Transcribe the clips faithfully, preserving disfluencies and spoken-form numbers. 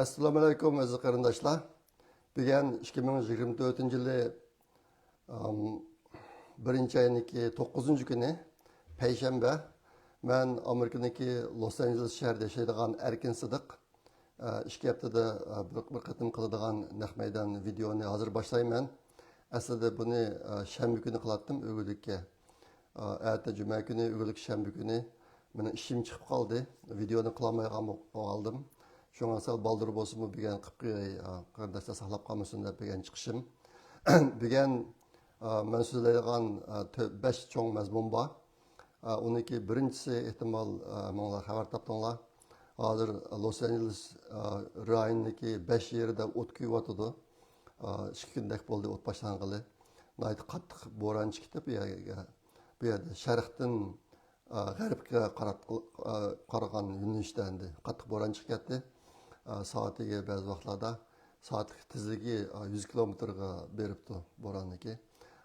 ئەسسالامۇ ئەلەيكۇم، ئەزىز قېرىنداشلار. بۈگۈن ئىككى مىڭ يىگىرمە تۆتىنچى يىلى، ئام، بىرىنچى ئاينىڭكى توققۇزىنچى كۈنى، پەيشەنبە. مەن ئامېرىكىنىڭكى لوس ئانژېلېس شەھىرىدە ياشايدىغان ئەركىن سىدىق. ئە، ئىككى ھەپتىدە، ئە، بىر، بىر قېتىم قىلىدىغان نەق مەيدان ۋىدېئونى ھازىر باشلايمەن. ئەسلىدە بۇنى، ئە، شەنبە كۈنى قىلاتتىم ئۆگۈدۈككە. ئە، ئەتە جۈمە كۈنى، ئۆگۈدۈك شەنبە كۈنى مېنىڭ ئىشىم چىقىپ قالدى. ۋىدېئونى قىلالمايدىغان بولۇپ قالدىم. شۇڭا سەل بالدۇر بولسىمۇ بۈگۈن قىلىپ قوياي، ئە، قېرىنداشلار ساقلاپ قالمىسۇن دەپ بۈگۈن چىقىشىم. بۈگۈن، ئە، مەن سۆزلەيدىغان، ئە، تۆ-، بەش چوڭ مەزمۇن بار. ئە، ئۇنىڭكى بىرىنچىسى، ئېھتىمال، ئە، ھەممىڭلار خەۋەر تاپتىڭلار. ھازىر لوس ئانژېلېس، ئە، رايونىدىكى بەش يېرىدە ئوت كۆيۈۋاتىدۇ. ئە، ئىككى كۈندەك بولدى ئوت باشلانغىلى. ناھايىتى قاتتىق بوران چىقىپ كېتىپ، بۇ يەرگە، بۇ يەردە شەرقتىن، ئە، غەربكە قارات-، ئە، قارىغان يۆنىلىشتە ئەمدى قاتتىق بوران چىقىپ كەتتى. ئە، سائىتىگە بەزى ۋاقىتلاردا سائەتلىك تېزلىكى، ئە، يۈز كىلومېتىرغا بېرىپتۇ بوراننىڭكى.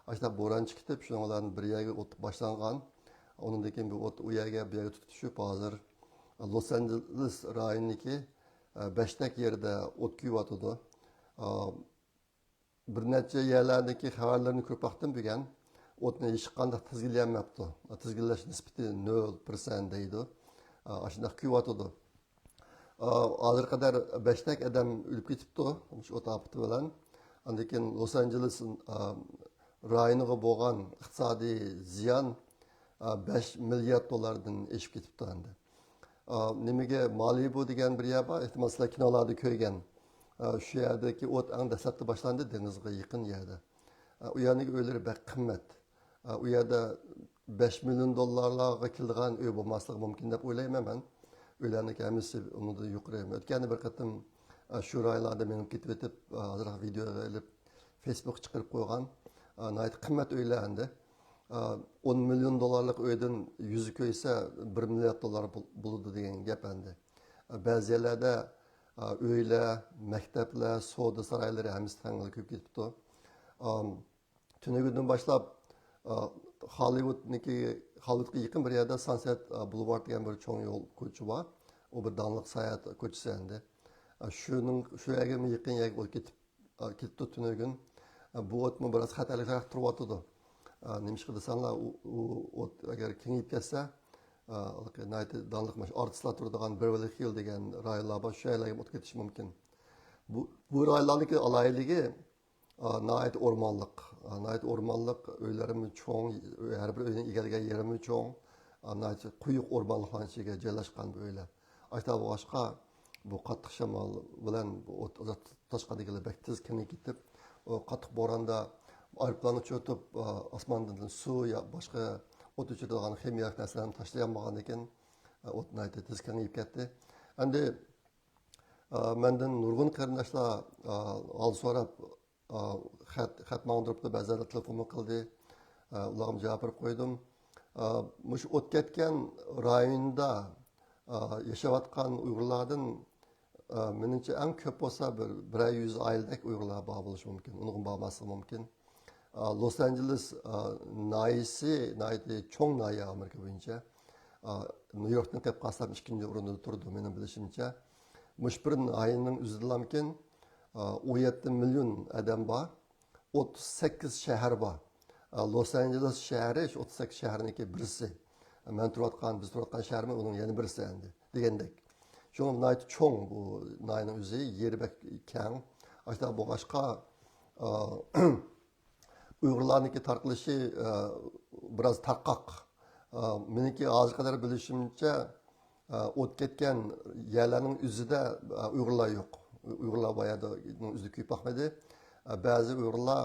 ئاشۇنداق بوران چىقىپ كېتىپ، شۇنىڭ بىلەن بىر يەرگە ئوت باشلانغان. ئۇنىڭدىن كېيىن بۇ ئوت ئۇ يەرگە، بۇ يەرگە تۇتىشىپ، ھازىر لوس ئانژېلېس رايونىدىكى، ئە، بەشتەك يەردە ئوت كۆيۈۋاتىدۇ. ئە، بىر نەچچە يەرلەردىكى خەۋەرلەرنى كۆرۈپ باقتىم بۈگۈن. ئوتنى ھېچقانداق تىزگىنلىيەلمەپتۇ. تىزگىنلەش نىسبىتى نۆل پىرسەنت دەيدۇ. ئاشۇنداق كۆيۈۋاتىدۇ. ھازىرغا قەدەر بەشتەك ئادەم ئۆلۈپ كېتىپتۇ، شۇ ئوت ئاپىتى بىلەن. ئاندىن كېيىن لوس ئانژېلېس رايونىغا بولغان ئىقتىسادىي زىيان بەش مىليارد دوللاردىن ئېشىپ كېتىپتۇ ئەمدى. ئا، نېمىگە مالىبۇ دېگەن بىر يەر بار، ئېھتىمال سىلەر كىنولاردا كۆرگەن. ئا، شۇ يەردىكى ئوت ئەڭ دەسلەپتە باشلاندى، دېڭىزغا يېقىن يەردە. ئا، ئۇ يەرنىڭ ئۆيلىرى بەك قىممەت. ئا، ئۇ يەردە بەش مىليون دوللارلارغا كېلىدىغان ئۆي بولماسلىقى مۇمكىن دەپ ئويلايمەن مەن. ئۆيلەرنىڭ ھەممىسى ئۇنىڭدىن يۇقىرى. ئۆتكەندە بىر قېتىم، ئا، شۇ رايونلاردا مېڭىپ كېتىۋېتىپ، ئا، ھازىر ۋىدېو ئېلىپ، فېيسبۇكقا چىقىرىپ قويغان. ئا، ناھايىتى قىممەت ئۆيلەر ئەمدى. ئا، ئون مىليون دوللارلىق ئۆيدىن يۈزى كۆيسە، بىر مىليارد دوللار بول-، بولىدۇ دېگەن گەپ ئەمدى. ئا، بەزى يەرلەردە، ئا، ئۆيلەر، مەكتەپلەر، سودا سارايلىرى ھەممىسى تەڭلا كۆيۈپ كېتىپتۇ. ئا، تۈنۈگۈندىن باشلاپ، ئا، خاللىۋۇدنىكى، خاللىۋۇدقا يېقىن بىر يەردە سانسېت، ئا، بۇلۋارد دېگەن بىر چوڭ يول، كوچا بار. ئۇ بىر داڭلىق ساياھەت كوچىسى ئەمدى. ئا، شۇنىڭ، شۇ يەرگە يېقىن يەرگە ئوت كېتىپ، ئا، كېتىپتۇ تۈنۈگۈن. ئا، بۇ ئوتمۇ بىراز خەتەرلىكرەك تۇرۇۋاتىدۇ. ئا، نېمىشقا دېسەڭلار، ئۇ، ئۇ ئوت ئەگەر كېڭىيىپ كەتسە، ئا، ناھايىتى داڭلىق ماش-، ئارتىسلار تۇرىدىغان بېۋېرلى ھىل دېگەن رايونلار بار، شۇ يەرلەرگە ئوت كېتىشى مۇمكىن. بۇ، بۇ رايونلارنىڭكى ئالاھىدىلىكى، ئا، ناھايىتى ئورمانلىق. ئا، ناھايىتى ئورمانلىق، ئۆيلىرىمۇ چوڭ، ھەر بىر ئۆينىڭ ئىگىلىگەن يېرىمۇ چوڭ. ئا، ناھايىتى قويۇق ئورمانلىقلارنىڭ ئىچىگە جايلاشقان بۇ ئۆيلەر. ئاشۇنداق بولغاچقا، بۇ قاتتىق شامال بىلەن بۇ ئوت ئازاد تۇتاشقاندىكىنلا بەك تېز كېڭىيىپ كېتىپ، ئۇ قاتتىق بوراندا ئايروپىلان ئۇچۇرتۇپ، ئا، ئاسماندىن سۇ يا باشقا ئوت ئۆچۈرىدىغان خىمىيەلىك نەرسىلەرنى تاشلىيالمىغاندىكىن، ئا، ئوت ناھايىتى تېز كېڭىيىپ كەتتى. ئەمدى، ئا، مەندىن نۇرغۇن قېرىنداشلار، ئا، ھال سوراپ، ئا، خەت، خەت ماڭدۇرۇپتۇ، بەزىلەر تېلېفونمۇ قىلدى. ئا، ئۇلارغا جاۋاب بېرىپ قويدۇم. ئا، مۇشۇ ئوت كەتكەن رايوندا، ئا، ياشاۋاتقان ئۇيغۇرلاردىن، ئا، مېنىڭچە ئەڭ كۆپ بولسا بىر، بىرەر يۈز ئائىلىدەك ئۇيغۇرلار بار بولۇشى مۇمكىن. ئۇنىڭغا بارماسلىقى مۇمكىن. ئا، لوس ئانژېلېس، ئا، ناھىيىسى ناھايىتى چوڭ ناھىيە ئامېرىكا بويىچە. ئا، نيۇ يوركتىن قېلىپ قالسام ئىككىنچى ئورۇندا تۇرىدۇ مېنىڭ بىلىشىمچە. مۇشۇ بىر ناھىيەنىڭ ئۆزىدىلامكىن، ئا، ئون يەتتە مىليون ئادەم بار. ئوتتۇز سەككىز شەھەر بار. ئا، لوس ئانژېلېس شەھىرى شۇ ئوتتۇز سەككىز شەھەرنىڭكى بىرسى. مەن تۇرۇۋاتقان، بىز تۇرۇۋاتقان شەھەرمۇ ئۇنىڭ يەنە بىرسى ئەمدى دېگەندەك. شۇڭا ناھايىتى چوڭ بۇ ناھىيەنىڭ ئۆزى، يېرى بەك كەڭ. ئاشۇنداق بولغاچقا، ئا، ئۇيغۇرلارنىڭكى تارقىلىشى، ئا، بىراز تارقاق. ئا، مېنىڭكى ھازىرغا قەدەر بىلىشىمچە، ئا، ئوت كەتكەن يەرلەرنىڭ ئۆزىدە، ئا، ئۇيغۇرلار يوق. ئۇيغۇرلار بۇ يەرنىڭ ئۆزىدە كۆيۈپ باقمىدى. ئا، بەزى ئۇيغۇرلار،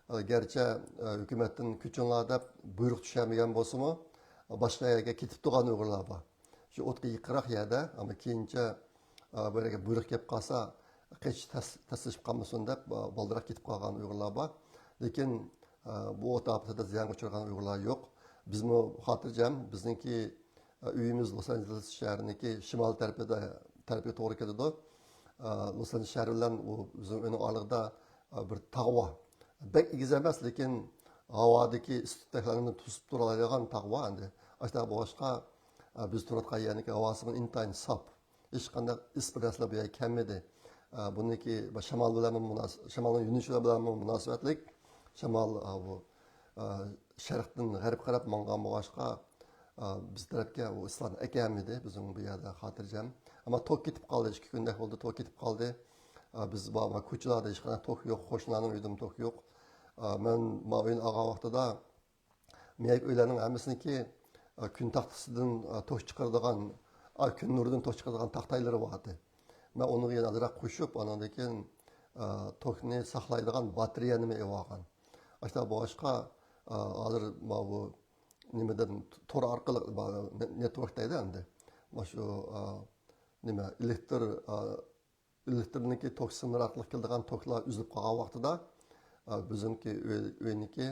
ئا، گەرچە، ئا، ھۆكۈمەتتىن كۆچۈڭلار دەپ بۇيرۇق چۈشەلمىگەن بولسىمۇ، باشقا يەرگە كېتىپ تۇرغان ئۇيغۇرلار بار. شۇ ئوتقا يېقىنراق يەردە، ئەمما كېيىنچە، ئا، بۇ يەرگە بۇيرۇق كېلىپ قالسا، قېچىش تەس-، تەسلىشىپ قالمىسۇن دەپ، ئا، بالدۇرراق كېتىپ قالغان ئۇيغۇرلار بار. لېكىن، ئا، بۇ ئوت ئاپىتىدە زىيانغا ئۇچرىغان ئۇيغۇرلار يوق. بىزمۇ خاتىرجەم، بىزنىڭكى، ئا، ئۆيىمىز لوس ئانژېلېس شەھىرىنىڭكى شىمال تەرىپىدە، تەرىپىگە توغرا كېلىدۇ. ئا، لوس ئانژېلېس شەھىرى بىلەن ئۇ بىزنىڭ ئۆينىڭ ئارىلىقىدا، ئا، بىر تاغ بار. بەك ئېگىز ئەمەس، لېكىن ھاۋادىكى ئىسسىقتەكلەرنى توسۇپ تۇرالايدىغان تاغ بار ئەمدى. ئاشۇنداق بولغاچقا، ئا، بىز تۇرۇۋاتقان يەرنىڭكى ھاۋاسىمۇ ئىنتايىن ساپ. ھېچقانداق ئىس بىر نەرسىلەر بۇ يەرگە كەلمىدى. ئە، بۇنىڭكى شامال بىلەن مۇناس-، شامالنىڭ يۆنىلىشى بىلەن مۇناسىۋەتلىك. شامال، ئە، بۇ، ئە، شەرقتىن غەربكە قاراپ ماڭغان بولغاچقا، ئە، بىز تەرەپكە ئۇ ئىسلام ئەكەلمىدى. بىزنىڭ بۇ يەردە خاتىرجەم. ئەمما توك كېتىپ قالدى. ئىككى كۈندەك بولدى، توك كېتىپ قالدى. ئە، بىز بار، بار كوچىلاردا ھېچقانداق توك يوق، قوشنىلارنىڭ ئۆيىدىمۇ توك يوق. ئە، مەن ماۋۇ ئۆينى ئالغان ۋاقتىدا مېيەك ئۆيلەرنىڭ ھەممىسىنىڭكى، ئە، كۈن تاختىسىدىن، ئە، توك چىقىرىدىغان، ئا، كۈن نۇرىدىن توك چىقىرىدىغان تاختايلىرى بار ئىدى. مەن ئۇنىڭغا يەنە ئازراق قوشۇپ، ئاندىن كېيىن، ئە، توكنى ساقلايدىغان باتارېيەنىمۇ ئېلىۋالغان. ئاشۇنداق بولغاچقا، ئە، ھازىر ماۋۇ نېمىدىن، تور ئارقىلىق، ماۋۇ نېت-، نېتۋورك دەيدۇ ئەمدى. مانا شۇ، ئە، نېمە، ئېلېكتر، ئە، ئېلېكتىرنىڭكى توك سىملىرى ئارقىلىق كېلىدىغان توكلار ئۈزۈلۈپ قالغان ۋاقتىدا، ئە، بىزنىڭكى ئۆي، ئۆينىڭكى،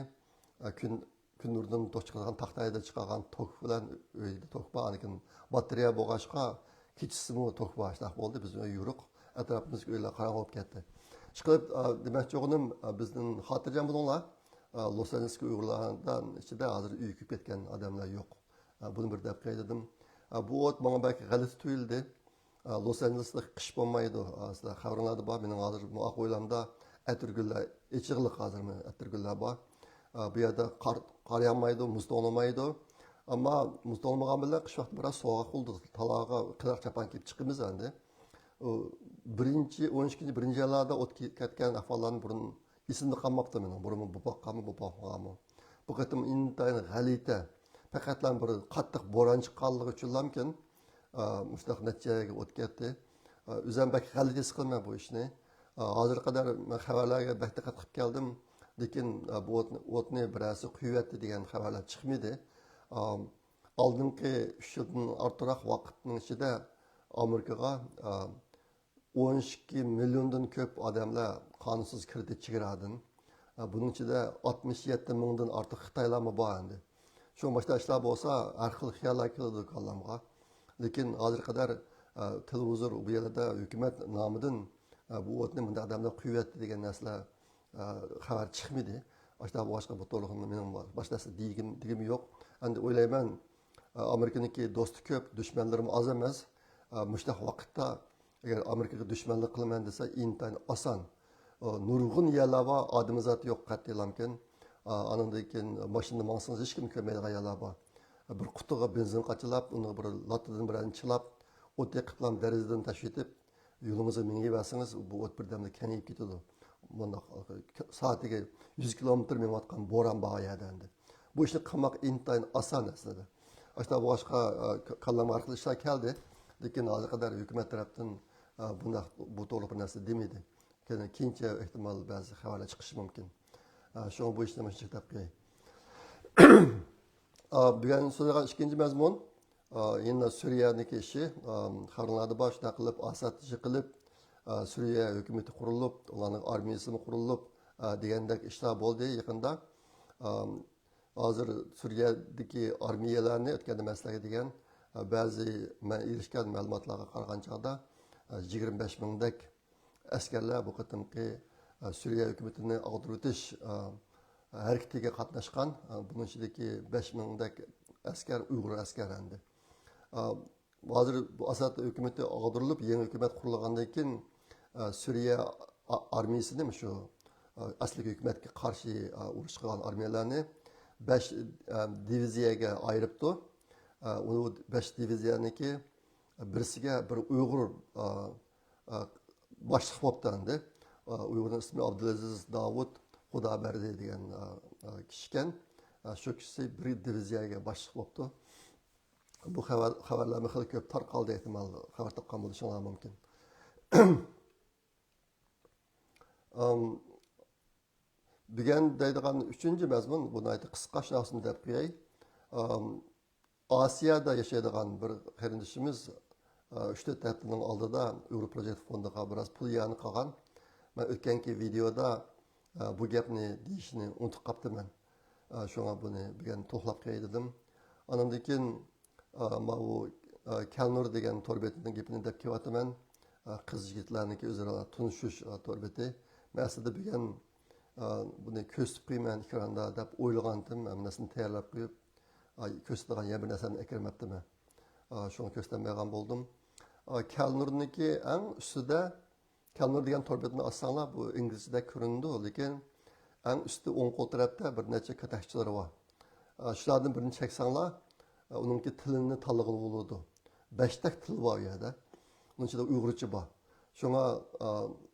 ئە، كۈن، كۈن نۇرىدىن توك چىقىدىغان تاختايدا چىقارغان توك بىلەن ئۆيدە توك بار. لېكىن باتارېيە بولغاچقا، كېچىسىمۇ توك بار. شۇنداق بولدى. بىزنىڭ ئۆي يورۇق. ئەتراپىمىزدىكى ئۆيلەر قاراڭغۇ بولۇپ كەتتى. ئىشقىلىپ، ئە، دېمەكچى بولغىنىم، ئە، بىزدىن خاتىرجەم بولۇڭلار. ئە، لوس ئانژېلېسكى ئۇيغۇرلارنىڭ ئىچىدە ھازىر ئۆيى كۆيۈپ كەتكەن ئادەملەر يوق. ئە، بۇنى بىر دەپ قوياي دېدىم. ئە، بۇ ئوت ماڭا بەك غەلىتە تۇيۇلدى. ئە، لوس ئانژېلېستا قىش بولمايدۇ. ئە، سىلەر خەۋىرىڭلاردا بار. مېنىڭ ھازىر مۇ-، ئاق ھويلامدا ئەتىرگۈللەر، ئېچىقلىق ھازىر مېنىڭ ئەتىرگۈللەر بار. ئە، بۇ يەردە قار، قار ياغمايدۇ، مۇز توڭلىمايدۇ. ئەمما مۇز توڭلىمىغان بىلەن قىش ۋاقتى بىراز سوغۇق بولىدۇ. تالاغا قىراق چاپان كىيىپ چىقىمىز ئەمدى. ئۇ بىرىنچى، ئون ئىككىنچى، بىرىنچى يىللاردا ئوت كە-، كەتكەن ئەھۋاللارنى بۇرۇن ئېسىمدە قالماپتۇ مېنىڭ. بۇرۇنمۇ بولۇپ باققانمۇ، بولۇپ باقمىغانمۇ. بۇ قېتىم ئىنتايىن غەلىتە. پەقەتلا بىر قاتتىق بوران چىققانلىقى ئۈچۈنلامكىن، ئا، مۇشۇنداق نەچچە يەرگە ئوت كەتتى. ئا، ئۆزۈم بەك غەلىتە ھېس قىلىمەن بۇ ئىشنى. ئا، ھازىرغا قەدەر مەن خەۋەرلەرگە بەك دىققەت قىلىپ كەلدىم. لېكىن، ئا، بۇ ئوتنى، ئوتنى بىرەرسى قويۇۋەتتى دېگەن خەۋەرلەر چىقمىدى. ئا، ئالدىنقى ئۈچ يىلدىن ئارتۇقراق ۋاقىتنىڭ ئىچىدە ئامېرىكىغا، ئا، ئون ئىككى مىليوندىن كۆپ ئادەملەر قانۇنسىز كىردى چېگرادىن. بۇنىڭ ئىچىدە ئاتمىش يەتتە مىڭدىن ئارتۇق خىتايلارمۇ بار ئەمدى. شۇ مۇشۇنداق ئىشلار بولسا، ھەر خىل خىياللار كېلىدۇ كاللامغا. لېكىن ھازىرغا قەدەر، ئە، تېلېۋىزور بۇ يەردە ھۆكۈمەت نامىدىن، ئە، بۇ ئوتنى مۇنداق ئادەملەر قويۇۋەتتى دېگەن نەرسىلەر، ئە، خەۋەر چىقمىدى. ئاشۇنداق بولغاچقا بۇ توغرىلىق مېنىڭ باشقا نەرسە دېگۈم، دېگۈم يوق. ئەمدى ئويلايمەن، ئە، ئامېرىكىنىڭكى دوستى كۆپ، دۈشمەنلىرىمۇ ئاز ئەمەس. ئە، مۇشۇنداق ۋاقىتتا ئەگەر ئامېرىكىغا دۈشمەنلىك قىلىمەن دېسە، ئىنتايىن ئاسان. ئە، نۇرغۇن يەرلەر بار، ئادىمى زادى يوق قەتئىيلامكىن. ئە، ئانىڭدىن كېيىن ماشىنىدا ماڭسىڭىز ھېچكىمنى كۆرمەيدىغان يەرلەر بار. بىر قۇتىغا بېنزىن قاچىلاپ، ئۇنىڭغا بىر لاتتىدىن بىرەرنى چىلاپ، ئوت يېقىپلا دېرىزىدىن تاشلىۋېتىپ، يولىڭىزغا مېڭىۋەرسىڭىز، بۇ ئوت بىردەمدە كېڭىيىپ كېتىدۇ. مۇنداق سائىتىگە يۈز كىلومېتىر مېڭىۋاتقان بوران بار يەردە ئەمدى. بۇ ئىشنى قىلماق ئىنتايىن ئاسان ئەسلىدە. ئاشۇنداق بولغاچقا، ئە، ك-، كاللامغا ھەر خىل ئىشلار كەلدى. لېكىن ھازىرغا قەدەر ھۆكۈمەت تەرەپتىن، ئە، بۇنداق، بۇ توغرىلىق بىر نەرسە دېمىدى. كېيىن-، كېيىنچە ئېھتىمال بەزى خەۋەرلەر چىقىشى مۇمكىن. ئە، شۇڭا بۇ ئىشنى مۇشۇ دەپ قوياي. ئا، بۈگۈن سۆزلەيدىغان ئىككىنچى مەزمۇن، ئا، يەنە سۈرىيەدىكى ئىشى. ئا، خەۋەرلەردە بار، شۇنداق قىلىپ ئاساد يىقىلىپ، ئا، سۈرىيە ھۆكۈمىتى قۇرۇلۇپ، ئۇلارنىڭ ئارمىيىسىمۇ قۇرۇلۇپ، ئا، دېگەندەك ئىشلار بولدى يېقىندا. ئا، ھازىر سۈرىيەدىكى ئارمىيەلەرنى ئۆتكەندە مەن سىلەرگە دېگەن، ئا، بەزى مەن ئېرىشكەن مەلۇماتلارغا قارىغان چاغدا، ئا، يىگىرمە بەش مىڭدەك ئەسكەرلەر بۇ قېتىمقى، ئە، سۈرىيە ھۆكۈمىتىنى ئاغدۇرۇۋېتىش، ئە، ھەرىكىتىگە قاتناشقان. ئە، بۇنىڭ ئىچىدىكى بەش مىڭدەك ئەسكەر ئۇيغۇر ئەسكەر ئەمدى. ئە، ھازىر بۇ ئاساد ھۆكۈمىتى ئاغدۇرۇلۇپ، يېڭى ھۆكۈمەت قۇرۇلغاندىن كېيىن، ئە، سۈرىيە ئا-، ئارمىيىسىنى شۇ، ئە، ئەسلىكى ھۆكۈمەتكە قارشى، ئە، ئۇرۇش قىلغان ئارمىيەلەرنى بەش، ئە، دىۋىزىيەگە ئايرىپتۇ. ئە، ئۇ بەش دىۋىزىيەنىڭكى بىرسىگە بىر ئۇيغۇر، ئە، ئە، باشلىق بوپتۇ ئەمدى. ئە، ئۇيغۇرنىڭ ئىسمى ئابدۇلئەزىز داۋۇت خۇدابەردى دېگەن، ئە، ئە، كىشىكەن. ئە، شۇ كىشى بىر دىۋىزىيەگە باشلىق بوپتۇ. بۇ خەۋەر، خەۋەرلەرمۇ خېلى كۆپ تارقالدى، ئېھتىمال خەۋەر تاپقان بولۇشۇڭلار مۇمكىن. ئەم، بۈگۈن دەيدىغان ئۈچىنچى مەزمۇن، بۇ ناھايىتى قىسقا، شۇنىڭ ئۈستىدە دەپ قوياي. ئەم، ئاسىيادا ياشايدىغان بىر قېرىندىشىمىز، ئە، ئۈچ تۆت ھەپتىنىڭ ئالدىدا ئۇيغۇر پروجېكت فوندىغا بىراز پۇل يانى قالغان. مەن ئۆتكەنكى ۋىدېيودا، ئە، بۇ گەپنى دېيىشنى ئۇنتۇپ قاپتىمەن. ئە، شۇڭا بۇنى بۈگۈن توقلاپ قوياي دېدىم. ئاندىن كېيىن، ئە، ماۋۇ، ئە، كەلنۇر دېگەن تور بېتىنىڭ گېپىنى دەپ كېلىۋاتىمەن. ئە، قىز يىگىتلەرنىڭكى ئۆزئارا تونۇشۇش، ئە، تور بېتى. مەن ئەسلىدە بۈگۈن، ئە، بۇنى كۆرسىتىپ قويىمەن ئېكراندا دەپ ئويلىغانتىم. ھەممە نەرسىنى تەييارلاپ قويۇپ، ئاي، كۆرسىتىدىغان يەنە بىر نەرسەمنى ئەكىرمەپتىمەن. ئا، شۇڭا كۆرسىتەلمەيدىغان بولدۇم. ئا، كەلنۇرنىڭكى ئەڭ ئۈستىدە، كالمار دېگەن تور بېتىنى ئاچساڭلار، بۇ ئىنگلىزچىدەك كۆرۈنىدۇ، لېكىن ئەڭ ئۈستى ئوڭ قول تەرەپتە بىر نەچچە كاتەكچىلىرى بار. ئە، شۇلاردىن بىرىنى چەكسەڭلار، ئە، ئۇنىڭكى تىلىنى تاللىغىلى بولىدۇ. بەشتەك تىل بار ئۇ يەردە. ئۇنىڭ ئىچىدە ئۇيغۇرچە بار. شۇڭا، ئە،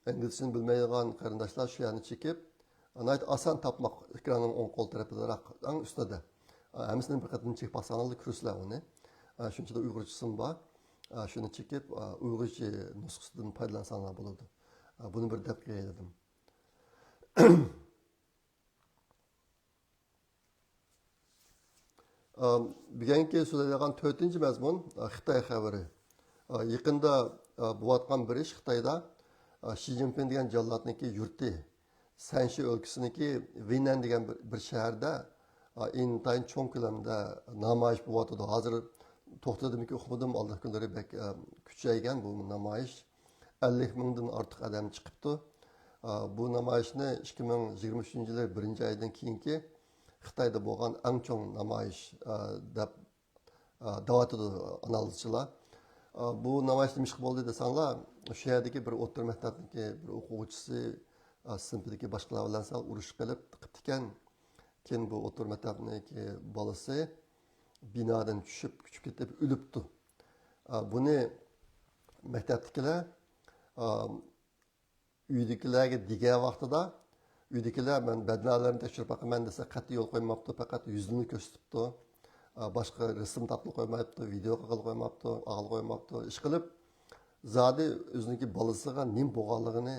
ئىنگلىزچىنى بىلمەيدىغان قېرىنداشلار شۇ يەرنى چېكىپ، ناھايىتى ئاسان تاپماق، ئېكراننىڭ ئوڭ قول تەرىپىدىراق، ئەڭ ئۈستىدە. ئە، ھەممىسىنى بىر قېتىم چېكىپ باقساڭلار كۆرىسىلەر ئۇنى. ئە، شۇنچىلىك ئۇيغۇرچىسىمۇ بار. ئە، شۇنى چېكىپ، ئە، ئۇيغۇرچە نۇسخىسىدىن پايدىلانساڭلار بولىدۇ. ئە، بۇنى بىر دەپ قوياي دېدىم. ئە، بۈگۈنكى سۆزلەيدىغان تۆتىنچى مەزمۇن، ئە، خىتاي خەۋىرى. ئە، يېقىندا، ئە، بولۇۋاتقان بىر ئىش خىتايدا، ئە، شى جىنپىڭ دېگەن جاللاتنىڭكى يۇرتى، سەنشى ئۆلكىسىنىڭكى ۋېينەن دېگەن بىر، بىر شەھەردە، ئە، ئىنتايىن چوڭ كۆلەمدە نامايىش بولۇۋاتىدۇ. ھازىر توختىدىمىكى ئۇقمىدىم، ئالدىنقى كۈنلىرى بەك، ئە، كۈچەيگەن بۇ نامايىش. ئەللىك مىڭدىن ئارتۇق ئادەم چىقىپتۇ. ئە، بۇ نامايىشنى ئىككى مىڭ يىگىرمە ئۈچىنچى يىلى بىرىنچى ئايدىن كېيىنكى خىتايدا بولغان ئەڭ چوڭ نامايىش، ئە، دەپ، ئە، دەۋاتىدۇ ئانالىزچىلار. ئە، بۇ نامايىش نېمىشقا بولدى دېسەڭلار، شۇ يەردىكى بىر ئوتتۇرا مەكتەپنىڭكى بىر ئوقۇغۇچىسى، ئە، سىنىپىدىكى باشقىلار بىلەن سەل ئۇرۇش قىلىپ، قىپتىكەن. كېيىن بۇ ئوتتۇرا مەكتەپنىڭكى بالىسى بىنادىن چۈشۈپ، چۈشۈپ كېتىپ ئۆلۈپتۇ. ئە، بۇنى مەكتەپتىكىلەر، ئە، ئۆيدىكىلەرگە دېگەن ۋاقتىدا، ئۆيدىكىلەر مەن بەدىنالىرىنى تەكشۈرۈپ باقىمەن دېسە، قەتئىي يول قويماپتۇ، پەقەت يۈزىنى كۆرسىتىپتۇ. ئا، باشقا رەسىم تارتىپ قويماپتۇ، ۋىدېو قىلىپ قويماپتۇ، ئاغىل قويماپتۇ. ئىشقىلىپ، زادى ئۆزىنىڭكى بالىسىغا نېمە بولغانلىقىنى،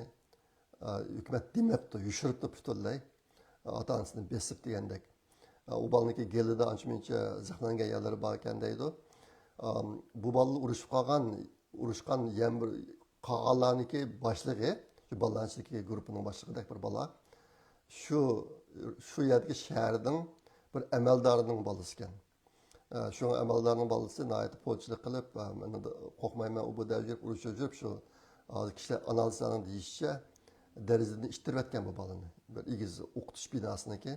ئا، ھۆكۈمەت دېمەپتۇ، يوشۇرۇپتۇ پۈتۈنلەي. ئاتا ئانىسىنى بېسىپ دېگەندەك. ئا، ئۇ بالىنىڭكى گېلىدا ئانچە مۇنچە زەخىملەنگەن يەرلىرى باركەن دەيدۇ. ئام، بۇ بالىلار ئۇرۇشۇپ قالغان، ئۇرۇشقان يەنە بىر قالغانلارنىڭكى باشلىقى، شۇ بالىلارنىڭ ئىچىدىكى گۇرۇپپىنىڭ باشلىقىدەك بىر بالا، شۇ، شۇ يەردىكى شەھەرنىڭ بىر ئەمەلدارىنىڭ بالىسى ئىكەن. ئە، شۇڭا ئەمەلدارنىڭ بالىسى ناھايىتى پوچىلىق قىلىپ، ئە، مەن قورقمايمەن، ئۇ بۇ دەپ يۈرۈپ، ئۇرۇشۇپ يۈرۈپ، شۇ ھازىر كىشىلەر ئانالىزلارنىڭ دېيىشىچە، دېرىزىدىن ئىتتىرىۋەتكەن بۇ بالىنى. بىر ئېگىز ئوقۇتۇش بىناسىنىڭكى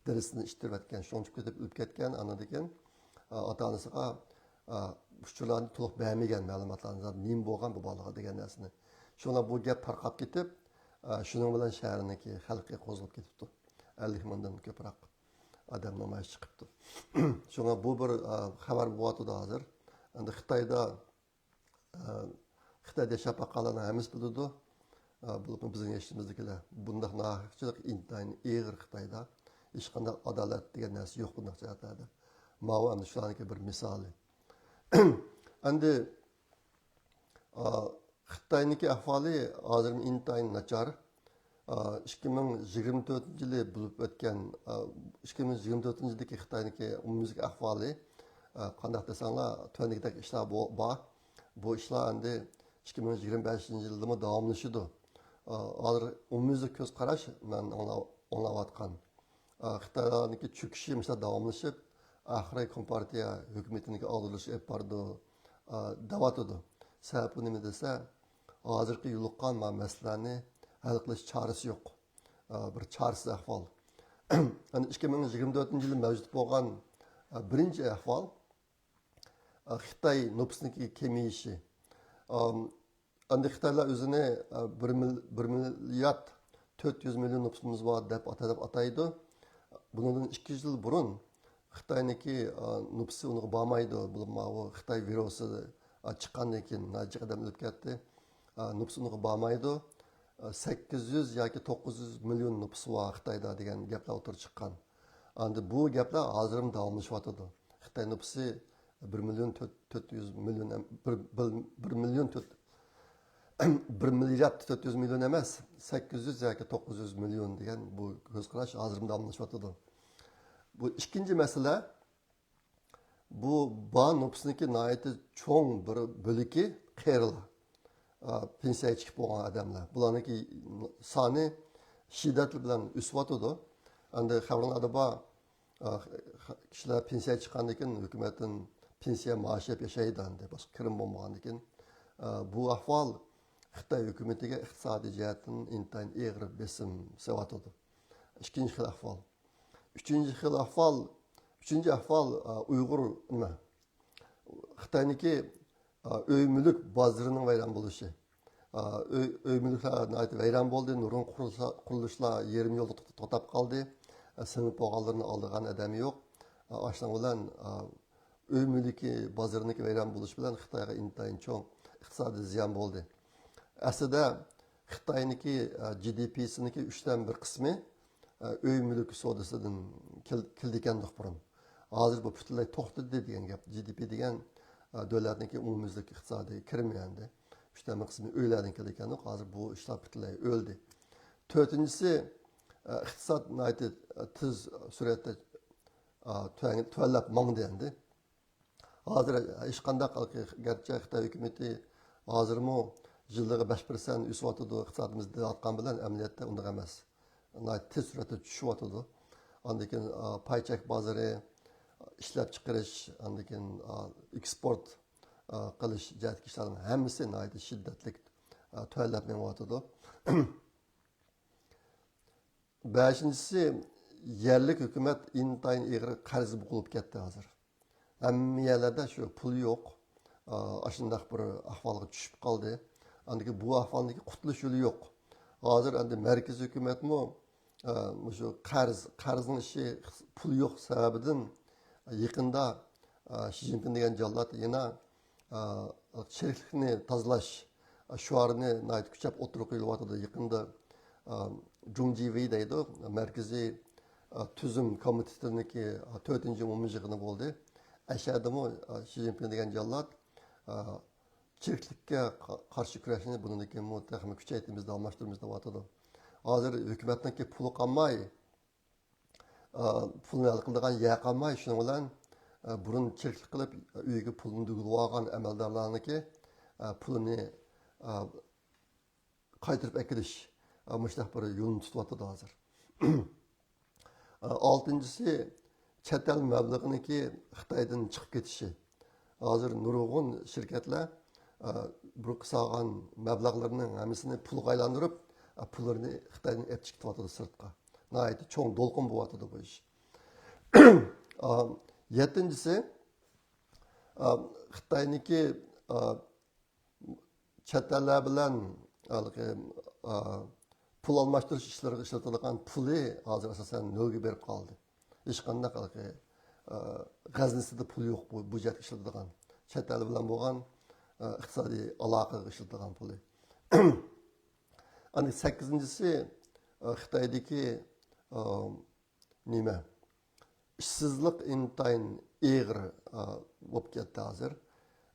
دېرىزىسىدىن ئىتتىرىۋەتكەن، شۇڭچۇپ كېتىپ ئۆلۈپ كەتكەن. ئاندىن كېيىن، ئە، ئاتا ئانىسىغا، ئە، ئۇچۇرلارنى تولۇق بەرمىگەن، مەلۇماتلارنى، نېمە بولغان بۇ بالىغا دېگەن نەرسىنى. شۇڭا بۇ گەپ تارقاپ كېتىپ، ئە، شۇنىڭ بىلەن شەھەرنىڭكى خەلقى قوزغىلىپ كېتىپتۇ. ئەللىك مىڭدىن كۆپرەك ئادەم نامايىش چىقىپتۇ. شۇڭا بۇ بىر، ئە، خەۋەر بولۇۋاتىدۇ ھازىر. ئەمدى خىتايدا، ئە، خىتايدا ياشاپ باققانلارنىڭ ھەممىسى بىلىدۇ. ئە، بولۇپمۇ بىزنىڭ يېشىمىزدىكىلەر بۇنداق ناھەقچىلىك ئىنتايىن ئېغىر خىتايدا. ھېچقانداق ئادالەت دېگەن نەرسە يوق بۇنداق جەھەتلەردە. ماۋۇ ئەمدى شۇلارنىڭكى بىر مىسالى. ئەمدى، ئا، خىتاينىڭكى ئەھۋالى ھازىر ئىنتايىن ناچار. ئا، ئىككى مىڭ يىگىرمە تۆتىنچى يىلى بولۇپ ئۆتكەن، ئا، ئىككى مىڭ يىگىرمە تۆتىنچى يىلدىكى خىتاينىڭكى ئومۇميۈزلۈك ئەھۋالى، ئا، قانداق دېسەڭلار، تۆۋەندىكىدەك ئىشلار بو-، بار. بۇ ئىشلار ئەمدى ئىككى مىڭ يىگىرمە بەشىنچى يىلدىمۇ داۋاملىشىدۇ. ئا، ھازىر ئومۇميۈزلۈك كۆز قاراش مەن ئاڭلا-، ئاڭلاۋاتقان. ئا، خىتايلارنىڭكى چۆكۈشى مۇشۇنداق داۋاملىشىپ، ئاخىرى كومپارتىيە ھۆكۈمىتىنىڭكى ئاغدۇرۇلۇشى ئېلىپ بارىدۇ، ئا، دەۋاتىدۇ. سەۋەبى نېمە دېسە، ھازىرقى يولۇققان ما مەسىلىلەرنى ھەل قىلىش چارىسى يوق. ئا، بىر چارىسىز ئەھۋال. ئەنە ئىككى مىڭ يىگىرمە تۆتىنچى يىلى مەۋجۇت بولغان، ئا، بىرىنچى ئەھۋال، ئا، خىتاي نوپۇسىنىڭكى كېمىيىشى. ئام، ئەمدى خىتايلار ئۆزىنى، ئە، بىر مىل-، بىر مىليارد تۆت يۈز مىليون نوپۇسىمىز بار دەپ ئاتا-، دەپ ئاتايدۇ. بۇنىڭدىن ئىككى يۈز يىل بۇرۇن خىتاينىڭكى، ئە، نوپۇسى ئۇنىڭغا بارمايدۇ. بولۇپ ماۋۇ خىتاي ۋىرۇسى، ئە، چىققاندىن كېيىن ناھايىتى ئادەم ئۆلۈپ كەتتى. ئە، نوپۇسى ئۇنىڭغا بارمايدۇ. ئە، سەككىز يۈز ياكى توققۇز يۈز مىليون نوپۇسى بار خىتايدا دېگەن گەپلەر ئوتتۇرىغا چىققان. ئەمدى بۇ گەپلەر ھازىرمۇ داۋاملىشىۋاتىدۇ. خىتاي نوپۇسى بىر مىليون تۆت، تۆت يۈز مىليون ئەم-، بىر، بىر، بىر مىليون تۆت، بىر مىليارد تۆت يۈز مىليون ئەمەس، سەككىز يۈز ياكى توققۇز يۈز مىليون دېگەن بۇ كۆز قاراش ھازىرمۇ داۋاملىشىۋاتىدۇ. بۇ ئىككىنچى مەسىلە، بۇ بار نوپۇسنىڭكى ناھايىتى چوڭ بىر بۆلىكى قېرىلار. ئا، پېنسىيەگە چىقىپ بولغان ئادەملەر. بۇلارنىڭكى سانى شىددەت بىلەن ئۆسۈۋاتىدۇ. ئەمدى خەۋەرلەردە بار، ئا، كىشىلەر پېنسىيەگە چىققاندىن كېيىن ھۆكۈمەتتىن پېنسىيە مائاشى يەپ ياشايدۇ ئەمدى، باشقا كىرىم بولمىغاندىن كېيىن. ئا، بۇ ئەھۋال خىتاي ھۆكۈمىتىگە ئىقتىسادىي جەھەتتىن ئىنتايىن ئېغىر بېسىم سېلىۋاتىدۇ. ئىككىنچى خىل ئەھۋال. ئۈچىنچى خىل ئەھۋال، ئۈچىنچى ئەھۋال، ئا، ئۇيغۇر، نېمە، خىتاينىڭكى، ئا، ئۆي مۈلۈك بازىرىنىڭ ۋەيران بولۇشى. ئا، ئۆي، ئۆي مۈلۈكلەر ناھايىتى ۋەيران بولدى. نۇرغۇن قۇرۇلۇشلار، قۇرۇلۇشلار يېرىم يولدا توختاپ قالدى. ئا، سېلىنىپ بولغانلىرىنى ئالىدىغان ئادەم يوق. ئا، ئاشۇنىڭ بىلەن، ئا، ئۆي مۈلكى بازىرىنىڭكى ۋەيران بولۇشى بىلەن خىتايغا ئىنتايىن چوڭ ئىقتىسادىي زىيان بولدى. ئەسلىدە خىتاينىڭكى، ئا، جى دى پىسىنىڭكى ئۈچتىن بىر قىسمى، ئا، ئۆي مۈلكى سودىسىدىن كېل-، كېلىدىكەندۇق بۇرۇن. ھازىر بۇ پۈتۈنلەي توختىدى دېگەن گەپ. جى دى پى دېگەن، ئا، دۆلەتنىڭكى ئومۇميۈزلۈك ئىقتىسادىي كىرىمى ئەمدى. ئۈچتىن بىر قىسمى ئۆيلەردىن كېلىدىكەندۇق. ھازىر بۇ ئىشلار پۈتۈنلەي ئۆلدى. تۆتىنچىسى، ئا، ئىقتىساد ناھايىتى، ئا، تېز سۈرئەتتە، ئا، تۆۋەن-، تۆۋەنلەپ ماڭدى ئەمدى. ھازىر ھېچقانداق، گەرچە خىتاي ھۆكۈمىتى ھازىرمۇ يىللىقى بەش پىرسەنت ئۆسۈۋاتىدۇ، ئىقتىسادىمىز دەۋاتقان بىلەن، ئەمەلىيەتتە ئۇنداق ئەمەس. ناھايىتى تېز سۈرئەتتە چۈشۈۋاتىدۇ. ئاندىن كېيىن، ئا، پاي چەك بازىرى، ئىشلەپچىقىرىش، ئاندىن كېيىن، ئا، ئېكسپورت، ئا، قىلىش جەھەتتىكى ئىشلارنىڭ ھەممىسى ناھايىتى شىددەتلىك، ئا، تۆۋەنلەپ مېڭىۋاتىدۇ. بەشىنچىسى، يەرلىك ھۆكۈمەت ئىنتايىن ئېغىر قەرزگە بوغۇلۇپ كەتتى ھازىر. ھەممە يەرلەردە شۇ پۇل يوق. ئا، ئاشۇنداق بىر ئەھۋالغا چۈشۈپ قالدى. ئاندىكى بۇ ئەھۋالدىكى قۇتۇلۇش يولى يوق. ھازىر ئەمدى مەركىزىي ھۆكۈمەتمۇ، ئا، مۇشۇ قەرز، قەرزنىڭ ئىشى پۇل يوق سەۋەبىدىن يېقىندا، ئا، شى جىنپىڭ دېگەن جاللات يەنە، ئا، چىرىكلىكنى تازىلاش شوئارىنى ناھايىتى كۈچەپ ئوتتۇرىغا قويۇۋاتىدۇ. يېقىندا، ئا، جۇڭجىۋېي دەيدۇ، مەركىزىي، ئا، تۈزۈم كومىتېتىنىڭكى، ئا، تۆتىنچى ئومۇميىغىنى بولدى. ئەشەدىمۇ، ئا، شى جىنپىڭ دېگەن جاللات، ئا، چىرىكلىككە قا-، قارشى كۈرەشنى بۇنىڭدىن كېيىنمۇ تېخىمۇ كۈچەيتىمىز، داۋاملاشتۇرىمىز دەۋاتىدۇ. ھازىر ھۆكۈمەتنىڭكى پۇلى قالماي، ئا، پۇلنى ھەل قىلىدىغان يەر قالماي، شۇنىڭ بىلەن، ئا، بۇرۇن چىرىكلىك قىلىپ ئۆيىگە پۇلنى دۈگىلىۋالغان ئەمەلدارلارنىڭكى، ئا، پۇلىنى، ئا، قايتۇرۇپ ئەكېلىش، ئا، مۇشۇنداق بىر يولنى تۇتۇۋاتىدۇ ھازىر. ئا، ئالتىنچىسى، چەت ئەل مەبلىغىنىڭكى خىتايدىن چىقىپ كېتىشى. ھازىر نۇرغۇن شىركەتلەر، ئا، بۇرۇنقى سالغان مەبلەغلىرىنىڭ ھەممىسىنى پۇلغا ئايلاندۇرۇپ، ئا، پۇللىرىنى خىتايدىن ئېلىپ چىقىۋاتىدۇ سىرتقا. ناھايىتى چوڭ دولقۇن بولۇۋاتىدۇ بۇ ئىش. ئا، يەتتىنچىسى، ئا، خىتاينىڭكى، ئا، چەت ئەللەر بىلەن ھېلىقى، ئا، پۇل ئالماشتۇرۇش ئىشلىرىغا ئىشلىتىدىغان پۇلى ھازىر ئاساسەن نۆلگە بېرىپ قالدى. ھېچقانداق ھېلىقى، ئا، غەزنىسىدە پۇل يوق بۇ، بۇ جەھەتكە ئىشلىتىدىغان. چەت ئەل بىلەن بولغان، ئا، ئىقتىسادىي ئالاقىگە ئىشلىتىدىغان پۇلى. ئەنە سەككىزىنچىسى، ئا، خىتايدىكى، ئا، نېمە؟ ئىشسىزلىق ئىنتايىن ئېغىر، ئا، بولۇپ كەتتى ھازىر.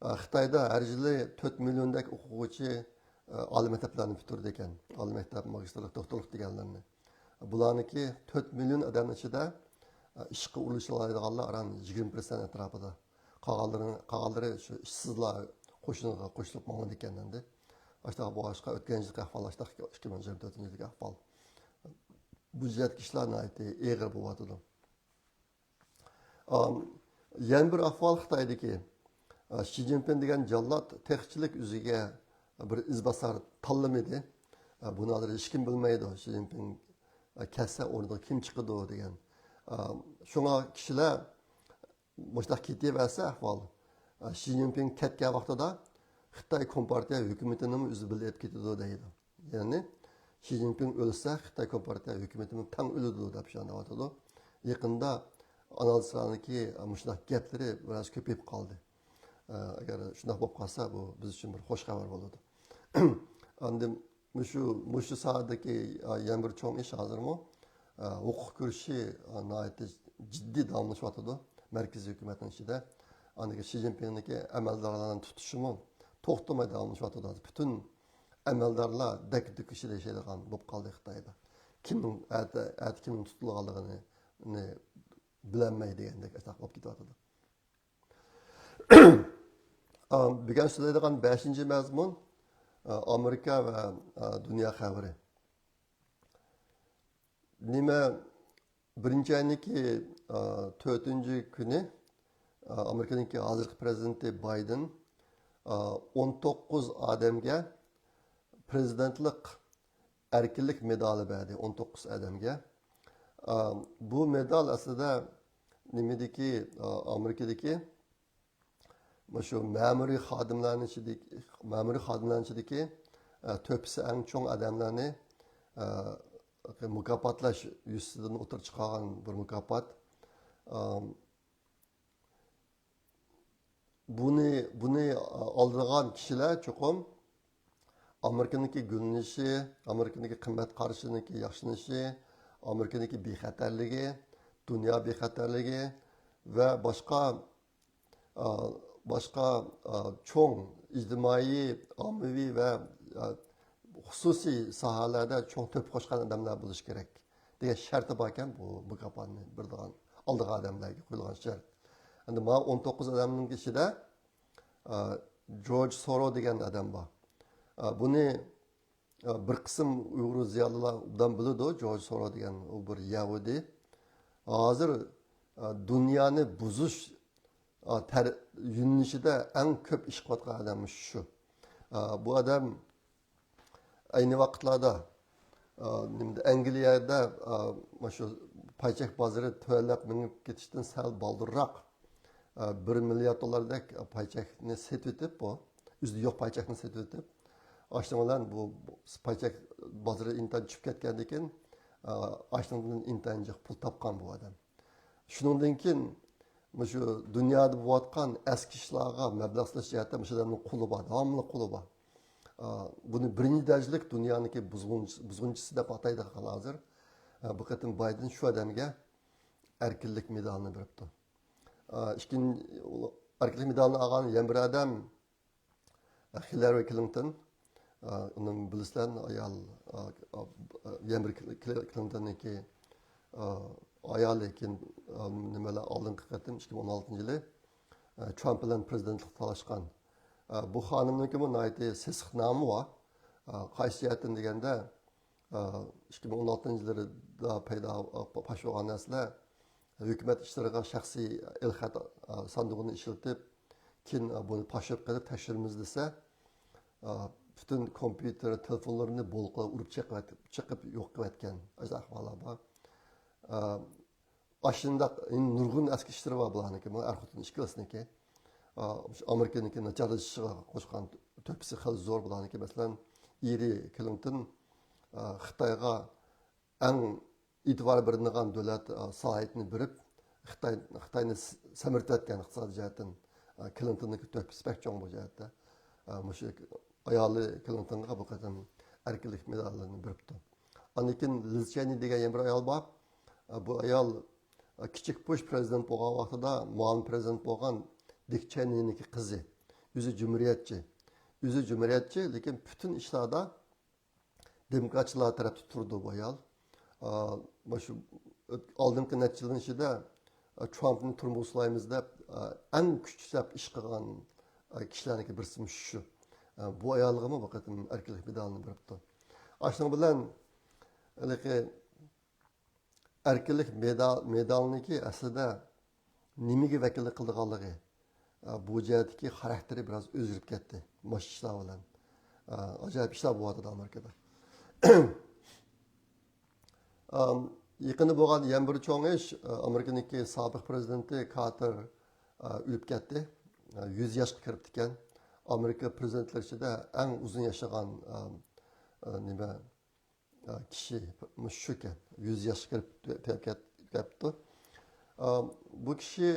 ئا، خىتايدا ھەر يىلى تۆت مىليوندەك ئوقۇغۇچى، ئا، ئالىي مەكتەپلەرنى پۈتتۈرىدىكەن. ئالىي مەكتەپ، ماگىستىرلىق، دوكتورلۇق دېگەنلەرنى. بۇلارنىڭكى تۆت مىليون ئادەمنىڭ ئىچىدە، ئا، ئىشقا ئورۇنلىشالايدىغانلار ئاران يىگىرمە پىرسەنت ئەتراپىدا. قالغانلىرى، قالغانلىرى شۇ ئىشسىزلار قوشۇنىغا قوشۇلۇپ ماڭىدىكەن ئەمدى. ئاشۇنداق بولغاچقا ئۆتكەن يىلقى ئەھۋال، ئاشۇنداق ئىككى مىڭ يىگىرمە تۆتىنچى يىلقى ئەھۋال. بۇ جەھەتتىكى ئىشلار ناھايىتى ئېغىر بولۇۋاتىدۇ. ئام، يەنە بىر ئەھۋال خىتايدىكى. ئا، شى جىنپىڭ دېگەن جاللات تېخىچىلىك ئۆزىگە بىر ئىزباسار تاللىمىدى. ئا، بۇنى ھازىر ھېچكىم بىلمەيدۇ. شى جىنپىڭ، ئا، كەتسە ئورنىغا كىم چىقىدۇ دېگەن. ئا، شۇڭا كىشىلەر مۇشۇنداق كېتىۋەرسە ئەھۋال، شى جىنپىڭ كەتكەن ۋاقتىدا خىتاي كومپارتىيە ھۆكۈمىتىنىمۇ ئۆزى بىللە ئېلىپ كېتىدۇ دەيدۇ. يەنى شى جىنپىڭ ئۆلسە خىتاي كومپارتىيە ھۆكۈمىتىمۇ تەڭ ئۆلىدۇ دەپ شۇنداق دەۋاتىدۇ. يېقىندا ئانالىزلارنىڭكى مۇشۇنداق گەپلىرى بىراز كۆپىيىپ قالدى. ئەگەر شۇنداق بولۇپ قالسا بۇ بىز ئۈچۈن بىر خوش خەۋەر بولىدۇ. ئاندىن مۇشۇ، مۇشۇ ساھەدىكى، ئا، يەنە بىر چوڭ ئىش ھازىرمۇ، ئا، ھوقۇق كۈرىشى، ئا، ناھايىتى جىددىي داۋاملىشىۋاتىدۇ مەركىزىي ھۆكۈمەتنىڭ ئىچىدە. ئاندىن كېيىن شى جىنپىڭنىڭكى ئەمەلدارلارنى تۇتۇشىمۇ توختىماي داۋاملىشىۋاتىدۇ. ھازىر پۈتۈن ئەمەلدارلار دەككە دۈككە ئىچىدە ياشايدىغان بولۇپ قالدى خىتايدا. كىمنىڭ ئەتە، ئەتە كىمنىڭ تۇتۇلغانلىقىنى بىلەلمەي دېگەندەك ئاشۇنداق بولۇپ كېتىۋاتىدۇ. بۈگۈن سۆزلەيدىغان بەشىنچى مەزمۇن، ئامېرىكا ۋە دۇنيا خەۋىرى. نېمە، بىرىنچى ئاينىڭكى تۆتىنچى كۈنى ئامېرىكىنىڭكى ھازىرقى پرېزىدېنتى بايدېن ئون توققۇز ئادەمگە پرېزىدېنتلىق ئەركىنلىك مېدالى بەردى، ئون توققۇز ئادەمگە. ئا، بۇ مېدال ئەسلىدە نېمىدىكى، ئا، ئامېرىكىدىكى مۇشۇ مەمۇرىي خادىملارنىڭ ئىچىدىكى، مەمۇرىي خادىملارنىڭ ئىچىدىكى، ئە، تۆھپىسى ئەڭ چوڭ ئادەملەرنى، ئە، مۇكاپاتلاش يۈزىسىدىن ئوتتۇرىغا چىقارغان بىر مۇكاپات. ئە، بۇنى، بۇنى ئالىدىغان كىشىلەر چوقۇم ئامېرىكىنىڭكى گۈللىنىشى، ئامېرىكىنىڭكى قىممەت قارىشىنىڭكى ياخشىلىنىشى، ئامېرىكىنىڭكى بىخەتەرلىكى، دۇنيا بىخەتەرلىكى ۋە باشقا، ئا، باشقا، ئا، چوڭ ئىجتىمائىي، ئاممىۋى ۋە، ئا، خۇسۇسىي ساھەلەردە چوڭ تۆھپە قوشقان ئادەملەر بولۇشى كېرەك دېگەن شەرتى باركەن، بۇ مۇكاپاتنى بېرىدىغان، ئالىدىغان ئادەملەرگە قويۇلغان شەرت. ئەمدى مانا ئون توققۇز ئادەمنىڭ ئىچىدە، ئا، جورج سورو دېگەن ئادەم بار. ئا، بۇنى، ئا، بىر قىسىم ئۇيغۇر زىيالىيلار ئوبدان بىلىدۇ. جورج سورو دېگەن ئۇ بىر يەھۇدىي. ھازىر، ئا، دۇنيانى بۇزۇش، ئا، تەر-، يۆنىلىشىدە ئەڭ كۆپ ئىش قىلىۋاتقان ئادەم شۇ. ئا، بۇ ئادەم ئەينى ۋاقىتلاردا، ئا، نېمىدە، ئەنگلىيەدە، ئا، مانا شۇ پايچەك بازىرى تۆۋەنلەپ مېڭىپ كېتىشتىن سەل بالدۇرراق، ئا، بىر مىليارد دوللاردەك پايچەكنى سېتىۋېتىپ، بۇ ئۆزىدە يوق پايچەكنى سېتىۋېتىپ، ئاشۇنىڭ بىلەن بۇ، بۇ پايچەك بازىرى ئىنتايىن چۈشۈپ كەتكەندىن كېيىن، ئا، ئاشۇنىڭدىن ئىنتايىن جىق پۇل تاپقان بۇ ئادەم. شۇنىڭدىن كېيىن مۇشۇ دۇنيادا بولۇۋاتقان ئەسكى ئىشلارغا مەبلەغ سېلىش جەھەتتە مۇشۇ ئادەمنىڭ قولى بار، داۋاملىق قولى بار. ئا، بۇنى بىرىنچى دەرىجىلىك دۇنيانىڭكى بۇزغۇنچىسى، بۇزغۇنچىسى دەپ ئاتايدىغان ھازىر. ئا، بۇ قېتىم بايدېن شۇ ئادەمگە ئەركىنلىك مېدالىنى بېرىپتۇ. ئا، ئىككىنچى، ئەركىنلىك مېدالىنى ئالغان يەنە بىر ئادەم، ئا، خىلارى كلىنتون. ئا، ئۇنى بىلىسىلەر، ئايال، ئا، ئا، يەنە بىر كلىنتوننىڭكى، ئا، ئايالى كېيىن، ئا، نېمىلەر ئالدىنقى قېتىم ئىككى مىڭ ئون ئالتىنچى يىلى، ئا، ترامپ بىلەن پىرېزىدېنتلىققا تالاشقان. ئا، بۇ خانىمنىڭكىمۇ ناھايىتى سېسىق نامى بار. ئا، قايسى جەھەتتىن دېگەندە، ئىككى مىڭ ئون ئالتىنچى يىللىرىدا پەيدا، پاش بولغان نەرسىلەر ھۆكۈمەت ئىشلىرىغا شەخسىي ئېلخەت ساندۇقىنى ئىشلىتىپ، كېيىن بۇنى پاش بولۇپ قېلىپ تەكشۈرىمىز دېسە، پۈتۈن كومپيۇتېر، تېلېفونلىرىنى بولقىلار ئۇرۇپ چېقىۋەت-، چېقىپ يوق قىلىۋەتكەن، ئاشۇنداق ئەھۋاللار بار. ئاشۇنداق نۇرغۇن ئەسكى ئىشلىرى بار بۇلارنىڭكى، بۇ ئەر-خوتۇن ئىككىلىسىنىڭكى. ئا، ئامېرىكىنىڭكى ناچارلىشىشىغا قوشقان تۆھپىسى خېلى زور بۇلارنىڭكى. مەسىلەن، ھىلارى كلىنتون، ئا، خىتايغا ئەڭ ئېتىبار بېرىلىدىغان دۆلەت، ئا، سالاھىيىتىنى بېرىپ، خىتاي، خىتاينى س-، سەمرىتىۋەتكەن ئىقتىسادىي جەھەتتىن، ئا، كلىنتوننىڭكى تۆھپىسى بەك چوڭ بۇ جەھەتتە. ئا، مۇشۇ ئايالى كلىنتونغا بۇ قېتىم ئەركىنلىك مېدالىنى بېرىپتۇ. ئاندىن كېيىن لىز چېنى دېگەن يەنە بىر ئايال بار. بۇ ئايال كىچىك بۇش پىرېزىدېنت بولغان ۋاقتىدا مۇئاۋىن پىرېزىدېنت بولغان دىك چېنىنىڭكى قىزى. ئۆزى جۇمھۇرىيەتچى. ئۆزى جۇمھۇرىيەتچى، لېكىن پۈتۈن ئىشلاردا دېموكراتچىلار تەرەپتە تۇرىدۇ بۇ ئايال. ئا، مانا شۇ ئالدىنقى نەچچە يىلنىڭ ئىچىدە، ئا، ترامپنى تۈرمىگە سولايمىز دەپ، ئا، ئەڭ كۈچ ئىشلەپ ئىش قىلغان، ئا، كىشىلەرنىڭكى بىرسى مۇشۇ. ئا، بۇ ئايالغىمۇ بۇ قېتىم ئەركىنلىك مېدالىنى بېرىپتۇ. ئاشۇنىڭ بىلەن ھېلىقى ئەركىنلىك مېدا-، مېدالىنىڭكى ئەسلىدە نېمىگە ۋەكىللىك قىلىدىغانلىقى، ئا، بۇ جەھەتتىكى خاراكتېرى بىراز ئۆزگىرىپ كەتتى مۇشۇ ئىشلار بىلەن. ئا، ئاجايىپ ئىشلار بولۇۋاتىدۇ ئامېرىكىدا. ئام، يېقىندا بولغان يەنە بىر چوڭ ئىش، ئا، ئامېرىكىنىڭكى سابىق پىرېزىدېنتى كارتېر، ئا، ئۆلۈپ كەتتى. ئا، يۈز ياشقا كىرىپتىكەن. ئامېرىكا پىرېزىدېنتلىرى ئىچىدە ئەڭ ئۇزۇن ياشىغان، ئا، ئا، نېمە، ئا، كىشى مۇشۇكەن. يۈز ياشقا كىرىپ تۈ-، تۈگەپ كەت-، كەپتۇ. ئا، بۇ كىشى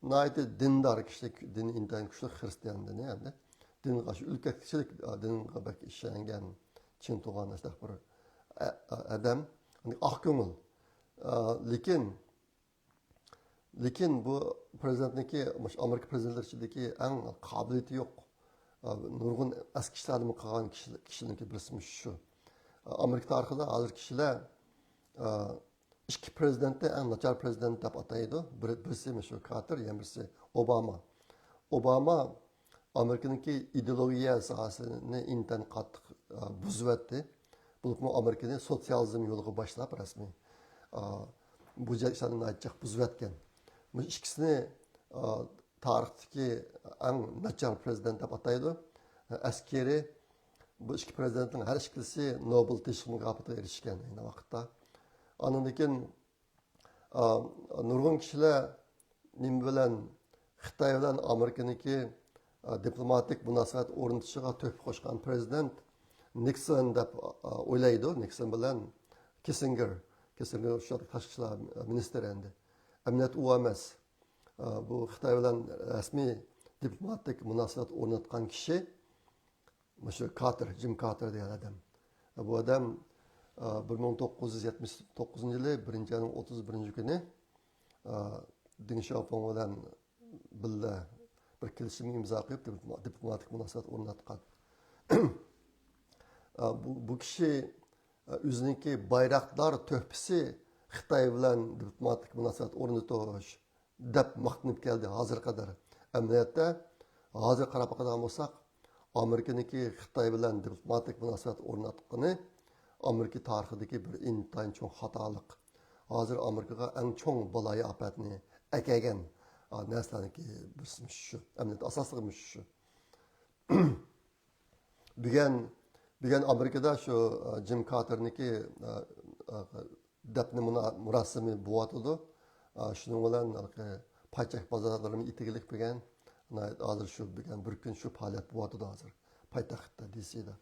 ناھايىتى دىندار كىشى، دىنى ئىنتايىن كۈچلۈك، خىرىستىيان دىنى ئەمدى. دىنغا شۇ ئۆلۈپ كەتكۈچىلىك، ئا، دىنغا بەك ئىشەنگەن، چىن تۇغان ئاشۇنداق بىر ئە-، ئە-، ئادەم. ئاق كۆڭۈل. ئا، لېكىن لېكىن بۇ پىرېزىدېنتنىڭكى، مۇشۇ ئامېرىكا پىرېزىدېنتلىرى ئىچىدىكى ئەڭ قابىلىيىتى يوق، نۇرغۇن ئەسكى ئىشلارنى قىلغان كىشى، كىشىنىڭكى بىرسى مۇشۇ. ئامېرىكا تارىخىدا ھازىر كىشىلەر، ئىككى پىرېزىدېنتنى ئەڭ ناچار پىرېزىدېنت دەپ ئاتايدۇ. بىر-، بىرسى مۇشۇ كارتېر، يەنە بىرسى ئوباما. ئوباما ئامېرىكىنىڭكى ئىدېئولوگىيە ساھەسىنى ئىنتايىن قاتتىق، ئا، بۇزۇۋەتتى. بولۇپمۇ ئامېرىكىنى سوتسىيالىزم يولىغا باشلاپ رەسمىي، ئا، بۇ جەھەت ئىشلارنى ناھايىتى جىق بۇزۇۋەتكەن. مۇشۇ ئىككىسىنى، ئا، تارىختىكى ئەڭ ناچار پىرېزىدېنت دەپ ئاتايدۇ. ئەسكىرى، بۇ ئىككى پىرېزىدېنتنىڭ ھەر ئىككىلىسى نوبېل تىنچلىق مۇكاپاتىغا ئېرىشكەن ئەينى ۋاقىتتا. ئاندىن كېيىن ئا، نۇرغۇن كىشىلەر نېمە بىلەن، خىتاي بىلەن ئامېرىكىنىڭكى، ئا، دىپلوماتىك مۇناسىۋەت ئورنىتىشىغا تۆھپە قوشقان پىرېزىدېنت، نىكسون دەپ، ئا، ئويلايدۇ. نىكسون بىلەن كىسسىنگېر، كىسسىنگېر شۇ تاشقى ئىشلار مىنىستىرى ئەمدى. ئەمەلىيەتتە ئۇ ئەمەس. ئا، بۇ خىتاي بىلەن رەسمىي دىپلوماتىك مۇناسىۋەت ئورناتقان كىشى مۇشۇ كارتېر، جىم كارتېر دېگەن ئادەم. بۇ ئادەم، ئا، بىر مىڭ توققۇز يۈز يەتمىش توققۇزىنچى يىلى بىرىنچى ئاينىڭ ئوتتۇز بىرىنچى كۈنى، ئا، دېڭ شياۋپىڭ بىلەن بىللە بىر كېلىشىمگە ئىمزا قويۇپ، دىپلوما-، دىپلوماتىك مۇناسىۋەت ئورناتقان. ئا، بۇ، بۇ كىشى، ئا، ئۆزىنىڭكى بايراقدار تۆھپىسى خىتاي بىلەن دىپلوماتىك مۇناسىۋەت ئورنىتىش دەپ ماختىنىپ كەلدى ھازىرغا قەدەر. ئەمەلىيەتتە، ھازىر قاراپ باقىدىغان بولساق، ئامېرىكىنىڭكى خىتاي بىلەن دىپلوماتىك مۇناسىۋەت ئورناتقىنى ئامېرىكا تارىخىدىكى بىر ئىنتايىن چوڭ خاتالىق. ھازىر ئامېرىكىغا ئەڭ چوڭ بالايىئاپەتنى ئەكەلگەن، ئا، نەرسىلەرنىڭكى بىرسى مۇشۇ شۇ. ئەمەلىيەتتە ئاساسلىقى مۇشۇ شۇ. بۈگۈن، بۈگۈن ئامېرىكىدا شۇ، ئا، جىم كارتېرنىڭكى، ئا، ئا، دەپنە مۇنا-، مۇراسىمى بولۇۋاتىدۇ. ئا، شۇنىڭ بىلەن ھېلىقى پايچەك بازارلىرىمۇ ئېتىگلىك بۈگۈن. ھازىر شۇ بۈگۈن بىر كۈن شۇ پائالىيەت بولۇۋاتىدۇ ھازىر پايتەختتە، دى سىدا.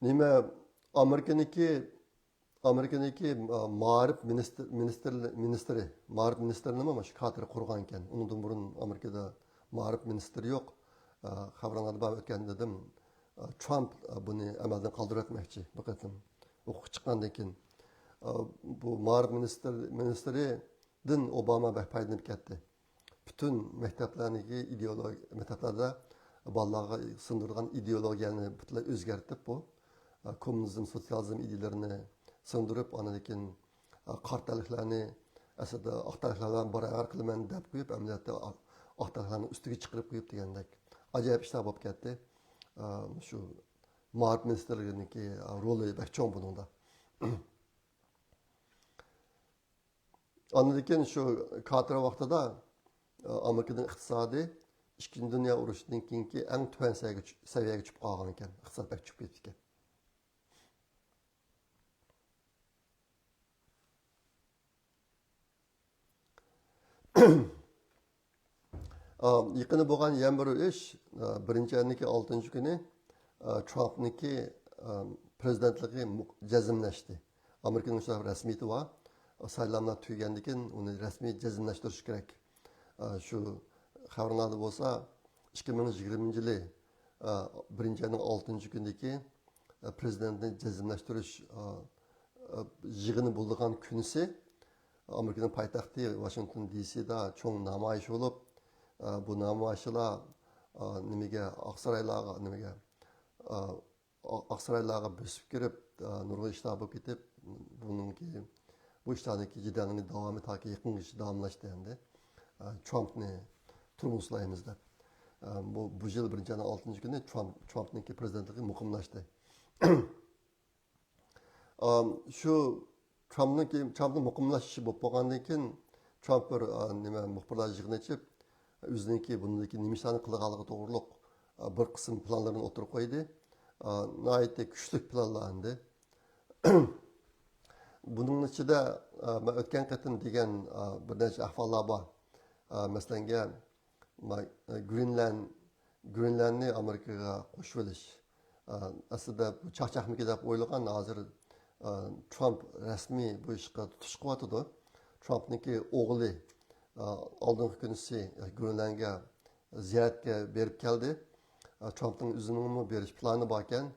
نېمە، ئامېرىكىنىڭكى، ئامېرىكىنىڭكى، ئا، مائارىپ مىنىستىر-، مىنىستىر-، مىنىستىرى، مائارىپ مىنىستىرىنىمۇ مۇشۇ كارتېر قۇرغان ئىكەن. ئۇنىڭدىن بۇرۇن ئامېرىكىدا مائارىپ مىنىستىرى يوق. ئا، خەۋىرىڭلاردا بار ئۆتكەندە دېدىم. ئا، ترامپ، ئا، بۇنى ئەمەلدىن قالدۇرۇۋەتمەكچى بۇ قېتىم. ھوقۇق چىققاندىن كېيىن. ئا، بۇ مائارىپ مىنىستىر-، مىنىستىرىدىن ئوباما بەك پايدىلىنىپ كەتتى. پۈتۈن مەكتەپلەرنىڭكى ئىدېئولوگىيە، مەكتەپلەردە بالىلارغا سىڭدۈرىدىغان ئىدېئولوگىيەنى پۈتۈنلەي ئۆزگەرتىپ، بۇ، ئا، كوممۇنىزم، سوتسىيالىزم ئىدىيەلىرىنى سىڭدۈرۈپ، ئاندىن كېيىن، ئا، قارا تەنلىكلەرنى ئەسلىدە ئاق تەنلىكلەر بىلەن باراۋەر قىلىمەن دەپ قويۇپ، ئەمەلىيەتتە ئا-، ئاق تەنلىكلەرنى ئۈستىگە چىقىرىپ قويۇپ دېگەندەك ئاجايىپ ئىشلار بولۇپ كەتتى. ئا، شۇ مائارىپ مىنىستىرلىكىنىڭكى، ئا، رولى بەك چوڭ بۇنىڭدا. ئاندىن كېيىن شۇ كارتېر ۋاقتىدا، ئامېرىكىنىڭ ئىقتىسادى ئىككىنچى دۇنيا ئۇرۇشىدىن كېيىنكى ئەڭ تۆۋەن سەۋىيەگە چۈ-، سەۋىيەگە چۈشۈپ قالغان ئىكەن. ئىقتىساد بەك چۈشۈپ كېتىپتىكەن. ئا، يېقىندا بولغان يەنە بىر ئىش، ئا، بىرىنچى ئاينىڭكى ئالتىنچى كۈنى، ئا، ترامپنىڭكى، ئا، پرېزىدېنتلىقى مۇ-، جەزملەشتى. ئامېرىكىنىڭ شۇنداق رەسمىيىتى بار. سايلاملار تۈگىگەندىن كېيىن ئۇنى رەسمىي جەزملەشتۈرۈش كېرەك. ئا، شۇ خەۋەرلەردە بولسا، ئىككى مىڭ يىگىرمىنچى يىلى، ئا، بىرىنچى ئاينىڭ ئالتىنچى كۈنىدىكى، ئا، پرېزىدېنتنى جەزملەشتۈرۈش، ئا، ئا، يىغىنى بولىدىغان كۈنىسى ئامېرىكىنىڭ پايتەختى ۋاشىنگتون دى سىدا چوڭ نامايىش بولۇپ، ئا، بۇ نامايىشچىلار، ئا، نېمىگە، ئاقسارايلارغا، نېمىگە، ئا، ئا-، ئاقسارايلارغا بۆسۈپ كىرىپ، ئا، نۇرغۇن ئىشلار بولۇپ كېتىپ، بۇنىڭكى، بۇ ئىشلارنىڭكى جېدەلنىڭ داۋامى تاكى يېقىنغىچە داۋاملاشتى ئەمدى. ئا، ترامپنى تۈرمىگە سولايمىز دەپ. ئا، بۇ، بۇ يىل بىرىنچى ئاينىڭ ئالتىنچى كۈنى ترامپ، ترامپنىڭكى پرېزىدېنتلىقى مۇقىملاشتى. ئام، شۇ ترامپنىڭكى، ترامپنىڭ مۇقىملىشىشى بولۇپ بولغاندىن كېيىن، ترامپ بىر، ئا، نېمە، مۇخبىرلار يىغىنى ئېچىپ، ئۆزىنىڭكى بۇندىكى نېمە ئىشلارنى قىلىدىغانلىقى توغرۇلۇق، ئا، بىر قىسىم پىلانلىرىنى ئوتتۇرىغا قويدى. ئا، ناھايىتى كۈچلۈك پىلانلار ئەمدى. بۇنىڭ ئىچىدە، ئا، مەن ئۆتكەن قېتىم دېگەن، ئا، بىر نەچچە ئەھۋاللار بار. ئا، مەسىلەنگە، ما-، ئە، گرېنلاند، گرېنلاندنى ئامېرىكىغا قوشۇۋېلىش. ئە، ئەسلىدە بۇ چاقچاقمىكى دەپ ئويلىغان، ھازىر، ئە، ترامپ رەسمىي بۇ ئىشقا تۇتۇش قىلىۋاتىدۇ. ترامپنىڭكى ئوغلى، ئە، ئالدىنقى كۈنىسى، ئە، گرېنلاندغا زىيارەتكە بېرىپ كەلدى. ئە، ترامپنىڭ ئۆزىنىڭمۇ بېرىش پىلانى باركەن.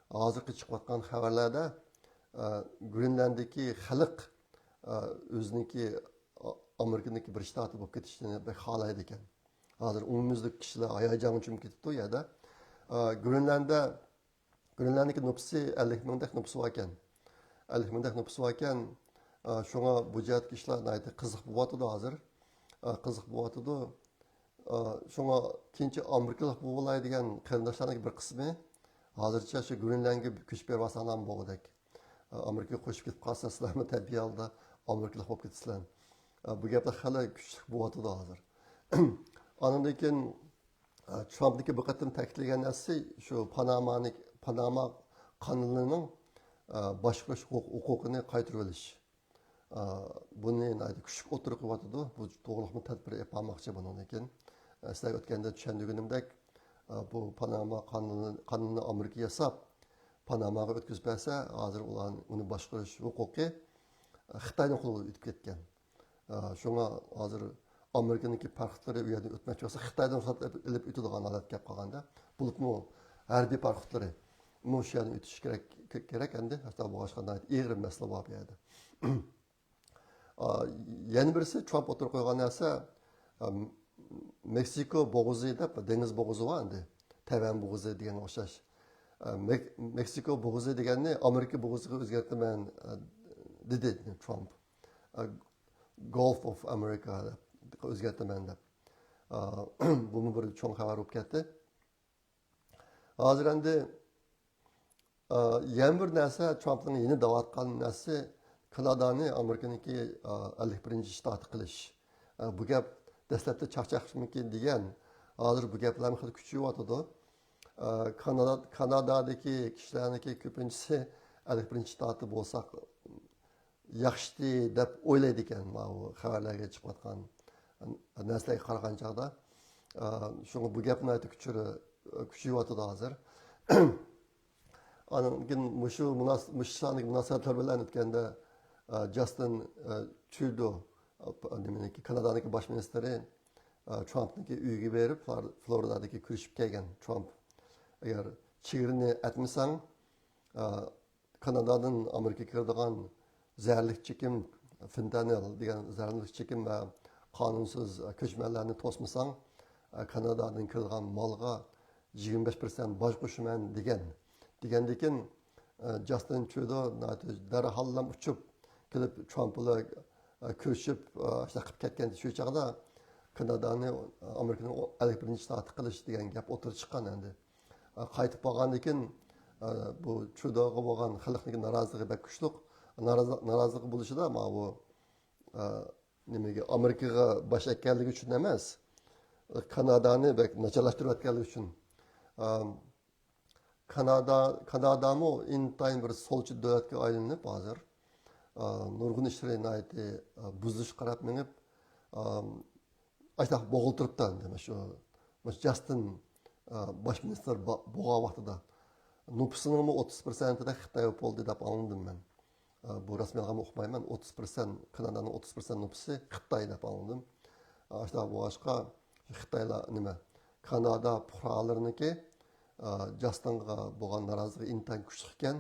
ھازىرقى چىقىۋاتقان خەۋەرلەردە، ئە، گرېنلانددىكى خەلق، ئە، ئۆزىنىڭكى ئامېرىكىنىڭكى بىر شتاتى بولۇپ كېتىشنى بەك خالايدىكەن. ھازىر ئومۇميۈزلۈك كىشىلەر ھاياجانغا چۆمۈپ كېتىپتۇ ئۇ يەردە. ئا، گرېنلاندىيە، گرېنلاندىيەدىكى نوپۇسى ئەللىك مىڭدەك نوپۇسى باركەن. ئەللىك مىڭدەك نوپۇسى باركەن. ئا، شۇڭا بۇ جەھەتتىكى ئىشلار ناھايىتى قىزىق بولۇۋاتىدۇ ھازىر. ئا، قىزىق بولۇۋاتىدۇ. ئا، شۇڭا كېيىنچە ئامېرىكىلىق بولاي دېگەن قېرىنداشلارنىڭ بىر قىسمى ھازىرچە شۇ گرېنلاندىيەگە كۆچۈپ بېرىۋالساڭلارمۇ بولغۇدەك. ئامېرىكىغا قوشۇپ كېتىپ قالسا، سىلەرمۇ تەبىئىي ھالدا ئامېرىكىلىق بولۇپ كېتىسىلەر. بۇ گەپلەر خېلى كۈچلۈك بولۇۋاتىدۇ ھازىر. ئاندىن كېيىن، ترامپنىڭكى بۇ قېتىم تەكىتلىگەن نەرسىسى شۇ پانامانى، پاناما قانىلىنىڭ باشقۇرۇش ھوق-، ھوقۇقىنى قايتۇرۇۋېلىش. ئا، بۇنى ناھايىتى كۈچلۈك ئوتتۇرىغا قويۇۋاتىدۇ. بۇ توغرىلىقمۇ تەدبىر ئېلىپ بارماقچى بۇنىڭدىن كېيىن. ئە، سىلەرگە ئۆتكەندە چۈشەندۈرگىنىمدەك، ئا، بۇ پاناما قانۇنى، قانۇنىنى ئامېرىكا ياساپ، پاناماغا ئۆتكۈزۈپ بەرسە، ھازىر ئۇلار، ئۇنى باشقۇرۇش ھوقۇقى، ئە، خىتاينىڭ قولىغا ئۆتۈپ كەتكەن. ئە، شۇڭا ھازىر ئامېرىكىنىڭكى پاراخوتلىرى ئۇ يەردىن ئۆتمەكچى بولسا، خىتايدىن رۇخسەت ئېلىپ ئۆتىدىغان ھالەت كەپ قالغاندا، بولۇپمۇ ھەربىي پاراخوتلىرى مۇشۇ يەردىن ئۆتۈشى كېرەك، كېرەك ئەمدى. ھەتتا بولغاچقا ناھايىتى ئېغىر مەسىلە بار بۇ يەردە. ئا، يەنە بىرسى ترامپ ئوتتۇرىغا قويغان نەرسە، ئا، مېكسىكو بوغۇزى دەپ دېڭىز بوغۇزى بار ئەمدى. تەيۋەن بوغۇزى دېگەنگە ئوخشاش. ئا، مېك-، مېكسىكو بوغۇزى دېگەننى ئامېرىكا بوغۇزىغا ئۆزگەرتىمەن، ئا، دېدى ترامپ. ئا، Gulf of America دەپ ئۆزگەرتىمەن دەپ. ئا، بۇمۇ بىر چوڭ خەۋەر بولۇپ كەتتى. ھازىر ئەمدى، ئا، يەنە بىر نەرسە، ترامپنىڭ يەنە دەۋاتقان نەرسىسى، كانادانى ئامېرىكىنىڭكى، ئا، ئەللىك بىرىنچى شتاتى قىلىش. ئا، بۇ گەپ دەسلەپتە چاقچاقمىكىن دېگەن، ھازىر بۇ گەپلەرمۇ خېلى كۈچىيىۋاتىدۇ. ئا، كانادا، كانادادىكى كىشىلەرنىڭكى كۆپىنچىسى ئەللىك بىرىنچى شتاتى بولساق ياخشىتى دەپ ئويلايدىكەن، ماۋۇ خەۋەرلەرگە چىقىۋاتقان نەرسىلەرگە قارىغان چاغدا. ئا، شۇڭا بۇ گەپ ناھايىتى كۈچىرى-، كۈچىيىۋاتىدۇ ھازىر. ئاندىن كېيىن مۇشۇ مۇناس-، مۇشۇ ساندىكى مۇناسىۋەتلەر بىلەن ئۆتكەندە، ئا، جاستىن، ئا، ترۇدو، ئا، نېمىنىڭكى، كانادانىڭكى باش مىنىستىرى، ئا، ترامپنىڭكى ئۆيىگە بېرىپ، فلور-، فلورىدادىكى كۆرۈشۈپ كەلگەن ترامپ. ئەگەر چېگرىنى ئەتمىسەڭ، ئا، كانادادىن ئامېرىكىغا كىرىدىغان زەھەرلىك چېكىم، فېنتانىل دېگەن زەھەرلىك چېكىم ۋە قانۇنسىز كۆچمەنلەرنى توسمىساڭ، كانادادىن كىرىدىغان مالغا يىگىرمە بەش پىرسەنت باج قوشىمەن دېگەن. دېگەندىكىن، جاستىن ترۇدو ناھايىتى دەرھاللا ئۇچۇپ كېلىپ، ترامپ بىلەن كۆرۈشۈپ، شۇنداق قىلىپ كەتكەن. شۇ چاغدا كانادانى ئامېرىكىنىڭ ئەللىك بىرىنچى شتاتى قىلىش دېگەن گەپ ئوتتۇرىغا چىققان ئەمدى. قايتىپ بارغاندىن كېيىن، بۇ ترۇدوغا بولغان خەلقنىڭ نارازىلىقى بەك كۈچلۈك. نارازى-، نارازىلىق بولۇشىدا ماۋۇ، نېمىگە، ئامېرىكىغا باش ئەككەنلىكى ئۈچۈن ئەمەس، كانادانى بەك ناچارلاشتۇرۇۋەتكەنلىكى ئۈچۈن. كانادا، كانادامۇ ئىنتايىن بىر سولچى دۆلەتكە ئايلىنىپ ھازىر، نۇرغۇن ئىشلىرى ناھايىتى بۇزۇلۇشقا قاراپ مېڭىپ، ئاشۇنداق بوغۇلۇپ تۇرۇپتۇ ئەمدى مانا شۇ، مانا شۇ جاستىن، ئا، باش مىنىستىر با-، بولغان ۋاقتىدا. نوپۇسىنىڭمۇ ئوتتۇز پىرسەنتىدە خىتاي بولدى دەپ ئاڭلىدىم مەن. ئا، بۇ راستمۇ يالغانمۇ ئۇقمايمەن. ئوتتۇز پىرسەنت، كانادانىڭ ئوتتۇز پىرسەنت نوپۇسى خىتاي دەپ ئاڭلىدىم. ئا، شۇنداق بولغاچقا، خىتايلار نېمە، كانادا پۇقرالىرىنىڭكى، ئا، جاستىنغا بولغان نارازىلىقى ئىنتايىن كۈچلۈك ئىكەن.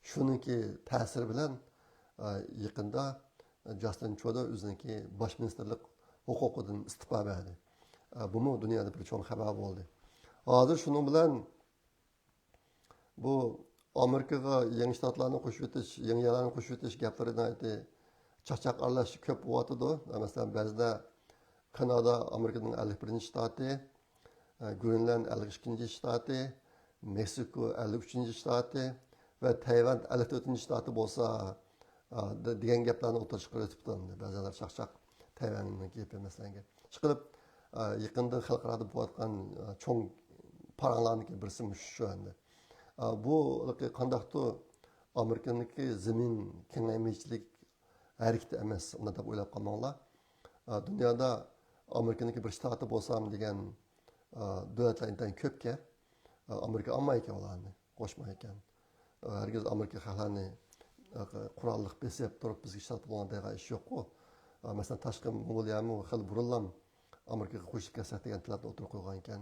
شۇنىڭكى تەسىرى بىلەن، ئا، يېقىندا جاستىن ترۇدو ئۆزىنىڭكى باش مىنىستىرلىق ھوقۇقىدىن ئىستېپا بەردى. ئە، بۇمۇ دۇنيادا بىر چوڭ خەۋەر بولدى. ھازىر شۇنىڭ بىلەن بۇ ئامېرىكىغا يېڭى شتاتلارنى قوشۇۋېتىش، يېڭى يەرلەرنى قوشۇۋېتىش گەپلىرى ناھايىتى چاقچاق ئارىلاشتى، كۆپ بولۇۋاتىدۇ. مەسىلەن، بەزىدە كانادا ئامېرىكىنىڭ ئەللىك بىرىنچى شتاتى، ئە، گرېنلاند ئەللىك ئىككىنچى شتاتى، مېكسىكو ئەللىك ئۈچىنچى شتاتى ۋە تەيۋەن ئەللىك تۆتىنچى شتاتى بولسا، ئا، دە-، دېگەن گەپلەرنى ئوتتۇرىغا چىقىرىۋېتىپتۇ ئەمدى. بەزىلەر چاقچاق تەيۋەننىڭ گېپى مەسىلەن. ئىشقىلىپ، ئا، يېقىندا خەلقئارادا بولۇۋاتقان، ئا، چوڭ پاراڭلارنىڭكى بىرسى مۇشۇ شۇ ئەمدى. ئا، بۇ قانداقتۇر ئامېرىكىنىڭكى زېمىن كېڭەيمىچىلىك ھەرىكىتى ئەمەس، ئۇنداق دەپ ئويلاپ قالماڭلار. ئا، دۇنيادا ئامېرىكىنىڭكى بىر شتاتى بولسام دېگەن، ئا، دۆلەتلەر ئىنتايىن كۆپكەن. ئا، ئامېرىكا ئالمايدىكەن ئۇلارنى. قوشمايدىكەن. ھەرگىز ئامېرىكا خەقلەرنى قوراللىق بېسىپ تۇرۇپ، بىزگە شتات بولغان دەيدىغان ئىش يوققۇ. مەسىلەن، تاشقى موڭغۇلىيەمۇ خېلى بۇرۇنلا ئامېرىكىغا قوشۇلۇپ كەتسەك دېگەن تەلەپنى ئوتتۇرىغا قويغان ئىكەن.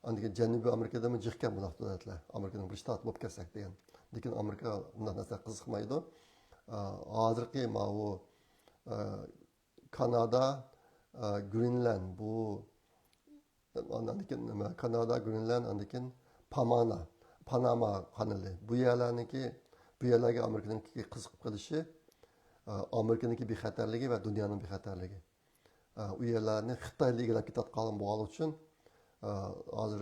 ئاندىن كېيىن جەنۇبىي ئامېرىكىدىمۇ جىقكەن بۇنداق دۆلەتلەر، ئامېرىكىنىڭ بىر شتاتى بولۇپ كەتسەك دېگەن. لېكىن ئامېرىكا بۇنداق نەرسىلەرگە قىزىقمايدۇ. ھازىرقى ماۋۇ، كانادا، گرېنلاند، بۇ ئاندىن كېيىن نېمە، كانادا، گرېنلاند، ئاندىن كېيىن پامانا، پاناما قانىلى. بۇ يەرلەرنىڭكى، بۇ يەرلەرگە ئامېرىكىنىڭكى قىزىقىپ قېلىشى، ئا، ئامېرىكىنىڭكى بىخەتەرلىكى ۋە دۇنيانىڭ بىخەتەرلىكى. ئا، ئۇ يەرلەرنى خىتايلا ئىگىلەپ كېتىۋاتقان بولغانلىقى ئۈچۈن، ئا، ھازىر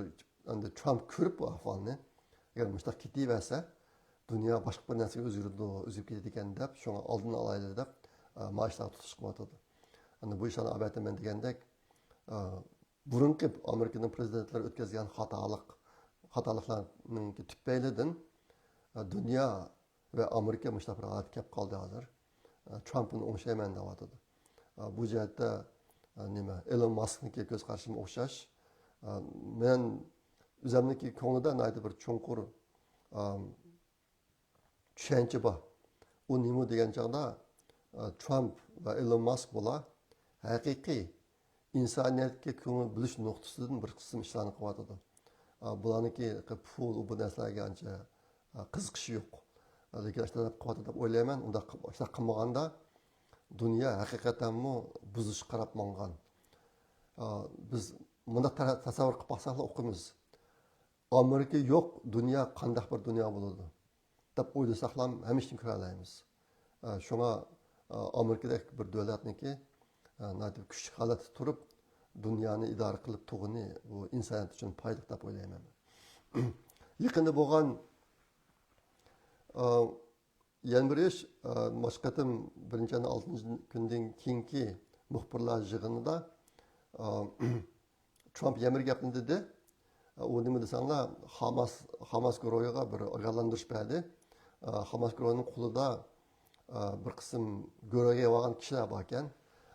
ئەمدى ترامپ كۆرۈپ بۇ ئەھۋالنى، ئەگەر مۇشۇنداق كېتىۋەرسە، دۇنيا باشقا بىر نەرسىگە ئۆزگىرىدۇ، ئۆزگىرىپ كېتىدىكەن دەپ، شۇڭا ئالدىنى ئالايلى دەپ، ئا، مانا شۇنداق تۇتۇش قىلىۋاتىدۇ. ئەمدى بۇ ئىشلارنى ئەلۋەتتە مەن دېگەندەك، ئا، بۇرۇنقى ئامېرىكىنىڭ پرېزىدېنتلىرى ئۆتكۈزگەن خاتالىق، خاتالىقلارنىڭ تۈپەيلىدىن، ئە، دۇنيا ۋە ئامېرىكا مۇشۇنداق بىر ھالەتكە كەپ قالدى ھازىر. ترامپنى ئوڭشايمەن دەۋاتىدۇ. بۇ جەھەتتە، نېمە، ئېلون ماسكنىڭكى كۆز قارىشىمۇ ئوخشاش. مەن ئۆزۈمنىڭكى كۆڭلىدە ناھايىتى بىر چوڭقۇر چۈشەنچە بار. ئۇ نېمە دېگەن چاغدا، ترامپ ۋە ئېلون ماسك بۇلار ھەقىقىي ئىنسانىيەتكە كۆڭۈل بۆلۈش نۇقتىسىدىن بىر قىسىم ئىشلارنى قىلىۋاتىدۇ. بۇلارنىڭكى پۇل، بۇ نەرسىلەرگە ئانچە قىزىقىشى يوق. لېكىن ئاشۇنداق قىلىۋاتىدۇ دەپ ئويلايمەن. ئۇنداق قىل-، ئاشۇنداق قىلمىغاندا دۇنيا ھەقىقەتەنمۇ بۇزۇلۇشقا قاراپ ماڭغان. بىز مۇنداق تەسەۋۋۇر قىلىپ باقساقلا ئۇقىمىز. ئامېرىكا يوق، دۇنيا قانداق بىر دۇنيا بولىدۇ دەپ ئويلىساقلا ھەممە ئىشنى كۆرەلەيمىز. ئە، شۇڭا، ئە، ئامېرىكىدەك بىر دۆلەتنىڭكى، ئە، ناھايىتى كۈچلۈك ھالەتتە تۇرۇپ، دۇنيانى ئىدارە قىلىپ تۇرغىنى بۇ ئىنسانىيەت ئۈچۈن پايدىلىق دەپ ئويلايمەن. يېقىندا بولغان، ئە، يەنە بىر ئىش، ئە، مۇشۇ قېتىم بىرىنچى ئاينىڭ ئالتىنچى كۈنىدىن كېيىنكى مۇخبىرلار يىغىنىدا، ئە، ترامپ يەنە بىر گەپنى دېدى. ئۇ نېمە دېسەڭلار، خاماس، خاماس گۇرۇھىغا بىر ئاگاھلاندۇرۇش بەردى. خاماس گۇرۇھىنىڭ قولىدا بىر قىسىم گۆرۈگە ئېلىۋالغان كىشىلەر باركەن.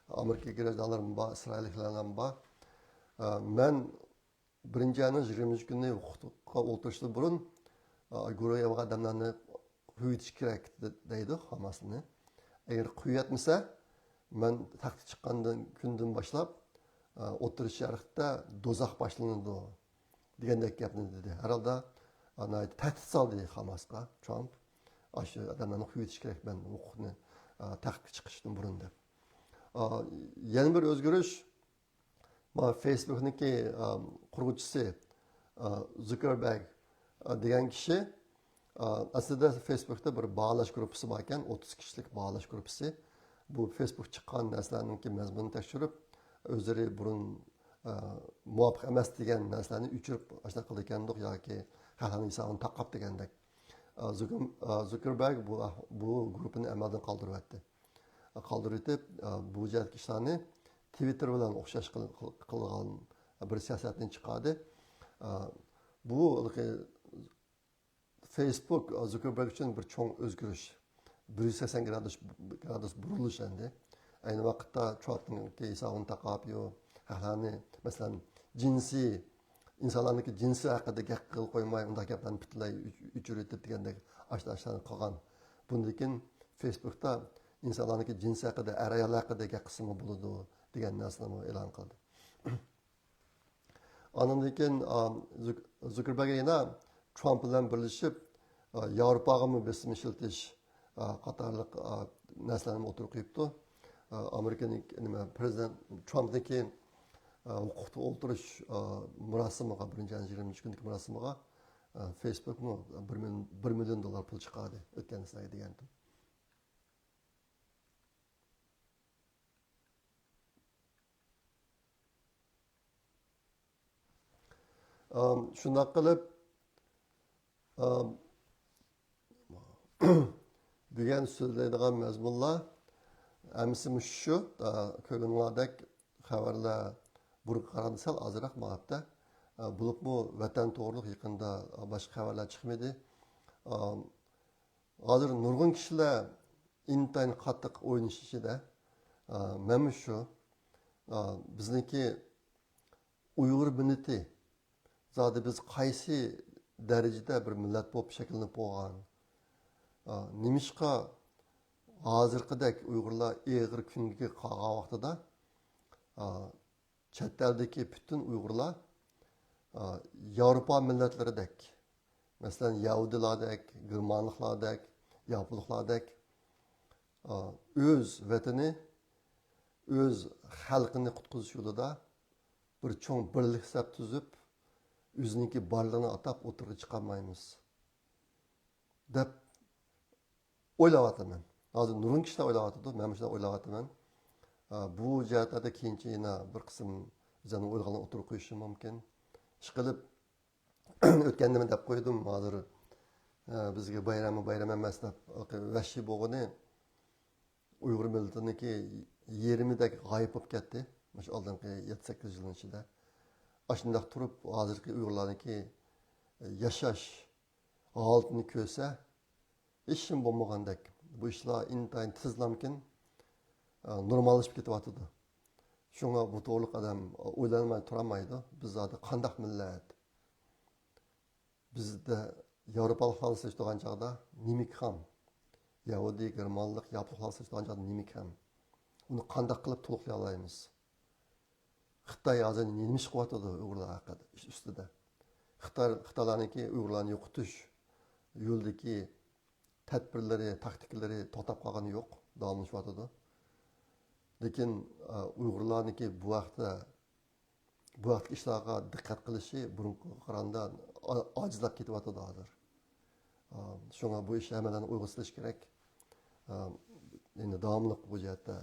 ئامېرىكا گراژدانلىرىمۇ بار، ئىسرائىللىكلەرمۇ بار. مەن بىرىنچى ئاينىڭ يىگىرمىنچى كۈنى ھوقۇققا ئولتۇرۇشتىن بۇرۇن گۇرۇھىغا ئېلىۋالغان ئادەملەرنى قويۇۋېتىش كېرەك، دەيدۇ خاماسنى. ئەگەر قويۇۋەتمىسە، مەن تەختكە چىققاندىن، كۈندىن باشلاپ، ئوتتۇرا شەرقتە دوزاخ باشلىنىدۇ، دېگەندەك گەپنى دېدى. ھەر ھالدا، ناھايىتى تەھدىت سالدى خاماسقا ترامپ. ئاشۇ ئادەملەرنى قويۇۋېتىش كېرەك، مەن ھوقۇقنى، تەختكە چىقىشتىن بۇرۇن دەپ. يەنە بىر ئۆزگىرىش، ما فېيسبۇكنىڭكى، ئا، قۇرغۇچىسى، ئا، زۇكېربېرگ، ئا، دېگەن كىشى، ئا، ئەسلىدە فېيسبۇكتا بىر باھالاش گۇرۇپپىسى بار ئىكەن، ئوتتۇز كىشىلىك باھالاش گۇرۇپپىسى. بۇ فېيسبۇك چىققان نەرسىلەرنىڭكى مەزمۇنىنى تەكشۈرۈپ، ئۆزلىرى بۇرۇن، ئا، مۇۋاپىق ئەمەس دېگەن نەرسىلەرنى ئۆچۈرۈپ، ئاشۇنداق قىلىدىكەندۇق ياكى خەقلەرنىڭ ھېسابىنى تاقاپ دېگەندەك. ئا، زۇكېر-، ئا، زۇكېربېرگ بۇ، بۇ گۇرۇپپىنى ئەمەلدىن قالدۇرۇۋەتتى. قالدۇرۇۋېتىپ، بۇ جەھەتتىكى ئىشلارنى تىۋىتتېر بىلەن ئوخشاش قىل-، قىل-، قىلغان بىر سىياسەتنى چىقاردى. بۇ فېيسبۇك زۇكېربېرگ ئۈچۈن بىر چوڭ ئۆزگىرىش. بىر يۈز سەكسەن گرادۇس، گرادۇس بۇرۇلۇش ئەمدى. ئەينى ۋاقىتتا ترامپنىڭكى ھېسابىنى تاقاپ، يو، خەقلەرنى، مەسىلەن، جىنسىي، ئىنسانلارنىڭكى جىنسى ھەققىدە گەپ قىلىپ قويماي، ئۇنداق گەپلەرنى پۈتۈنلەي ئۆچ-، ئۆچۈرۈۋېتىپ دېگەندەك ئاشۇنداق ئىشلارنى قىلغان. بۇندىن كېيىن فېيسبۇكتا ئىنسانلارنىڭكى جىنسى ھەققىدە، ئەر-ئايال ھەققىدە گەپ قىلسىمۇ بولىدۇ دېگەن نەرسىنىمۇ ئېلان قىلدى. ئاندىن كېيىن، ئا، زۇك-، زۇكېربېرگ يەنە ترامپ بىلەن بىرلىشىپ، ئا، ياۋروپاغىمۇ بېسىم ئىشلىتىش، ئا، قاتارلىق، ئا، نەرسىلەرنى ئوتتۇرىغا قويۇپتۇ. ئا، ئامېرىكىنىڭ، نېمە، پرېزىدېنت ترامپنىڭكى، ئا، ھوقۇقتا ئولتۇرۇش، ئا، مۇراسىمىغا، بىرىنچى ئاينىڭ يىگىرمە ئۈچ كۈنىدىكى مۇراسىمىغا، ئا، فېيسبۇكمۇ بىر مىل-، بىر مىليون دوللار پۇل چىقاردى، ئۆتكەن سەنە دېگەنتىم. ئام، شۇنداق قىلىپ، ئام، بۈگۈن سۆزلەيدىغان مەزمۇنلار ھەممىسى مۇشۇ شۇ. ئا، كۆرگىنىڭلاردەك خەۋەرلەر بۇرۇنقى قارىغاندا سەل ئازراق ماڭاپتە. ئا، بولۇپمۇ ۋەتەن توغرۇلۇق يېقىندا باشقا خەۋەرلەر چىقمىدى. ئام، ھازىر نۇرغۇن كىشىلەر ئىنتايىن قاتتىق ئويلىنىش ئىچىدە. ئا، مەنمۇ شۇ. ئا، بىزنىڭكى ئۇيغۇر مىللىتى، زادى بىز قايسى دەرىجىدە بىر مىللەت بولۇپ شەكىللىنىپ بولغان؟ ئا، نېمىشقا ھازىرقىدەك ئۇيغۇرلار ئېغىر كۈنگە قالغان ۋاقتىدا، ئا، چەت ئەلدىكى پۈتۈن ئۇيغۇرلار، ئا، ياۋروپا مىللەتلىرىدەك، مەسىلەن، يەھۇدىيلاردەك، گېرمانلىقلاردەك، ياپونلۇقلاردەك، ئا، ئۆز ۋەتىنى، ئۆز خەلقىنى قۇتقۇزۇش يولىدا بىر چوڭ بىرلىك سەپ تۈزۈپ، ئۆزىنىڭكى بارلىقىنى ئاتاپ ئوتتۇرىغا چىقارمايمىز دەپ ئويلاۋاتىمەن. ھازىر نۇرغۇن كىشىلەر ئويلاۋاتىدۇ، مەنمۇ شۇنداق ئويلاۋاتىمەن. ئا، بۇ جەھەتلەردە كېيىنچە يەنە بىر قىسىم ئۆزلەرنىڭ ئويلىغانلىرىنى ئوتتۇرىغا قويۇشى مۇمكىن. ئىشقىلىپ، ئۆتكەندىمۇ دەپ قويدۇم، ھازىر، ئا، بىزگە بايراممۇ بايرام ئەمەس دەپ، ۋەھشىي بولغىنى ئۇيغۇر مىللىتىنىڭكى يېرىمىدەك غايىب بولۇپ كەتتى مۇشۇ ئالدىنقى يەتتە سەككىز يىلنىڭ ئىچىدە. ئاشۇنداق تۇرۇپ، ھازىرقى ئۇيغۇرلارنىڭكى ياشاش ھالىتىنى كۆرسە، ھېچنېمە بولمىغاندەك، بۇ ئىشلار ئىنتايىن تېزلامكىن، ئە، نورماللىشىپ كېتىۋاتىدۇ. شۇڭا بۇ توغرىلىق ئادەم ئويلانماي تۇرالمايدۇ. بىز زادى قانداق مىللەت؟ بىزدە ياۋروپالىقلار سېلىشتۇرغان چاغدا نېمە كەم؟ يەھۇدىي، گېرمانلىق، ياپونلار سېلىشتۇرغان چاغدا نېمە كەم؟ ئۇنى قانداق قىلىپ تولۇقلىيالايمىز؟ خىتاي ھازىر نېمە ئىش قىلىۋاتىدۇ ئۇيغۇرلار ھەققىدە، ئۈستىدە؟ خىتاي، خىتايلارنىڭكى ئۇيغۇرلارنى يوقىتىش يولىدىكى تەدبىرلىرى، تاكتىكىلىرى توختاپ قالغىنى يوق، داۋاملىشىۋاتىدۇ. لېكىن، ئە، ئۇيغۇرلارنىڭكى بۇ ھەقتە، بۇ ھەقتىكى ئىشلارغا دىققەت قىلىشى بۇرۇنقىغا قارىغاندا ئا-، ئاجىزلاپ كېتىۋاتىدۇ ھازىر. ئە، شۇڭا بۇ ئىش ھەممەيلەننى ئويغا سېلىش كېرەك. ئە، يەنە داۋاملىق بۇ جەھەتتە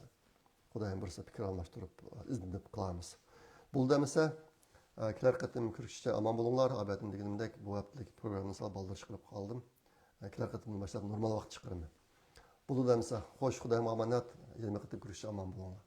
خۇدايىم بۇيرۇسا پىكىر ئالماشتۇرۇپ، ئىزدىنىپ قىلارمىز. بولدى ئەمىسە، ئە، كېلەر قېتىم كۆرۈشكىچە ئامان بولۇڭلار. ئەلۋەتتە دېگىنىمدەك، بۇ ھەپتىلىك پروگراممىنى سەل بالدۇرراق قىلىپ قالدىم. ئە، كېلەر قېتىمدىن باشلاپ نورمال ۋاقىت چىقىرىمەن. بولدى ئەمىسە، خوش، خۇدايىمغا ئامانەت. يەنە بىر قېتىم كۆرۈشكىچە ئامان بولۇڭلار.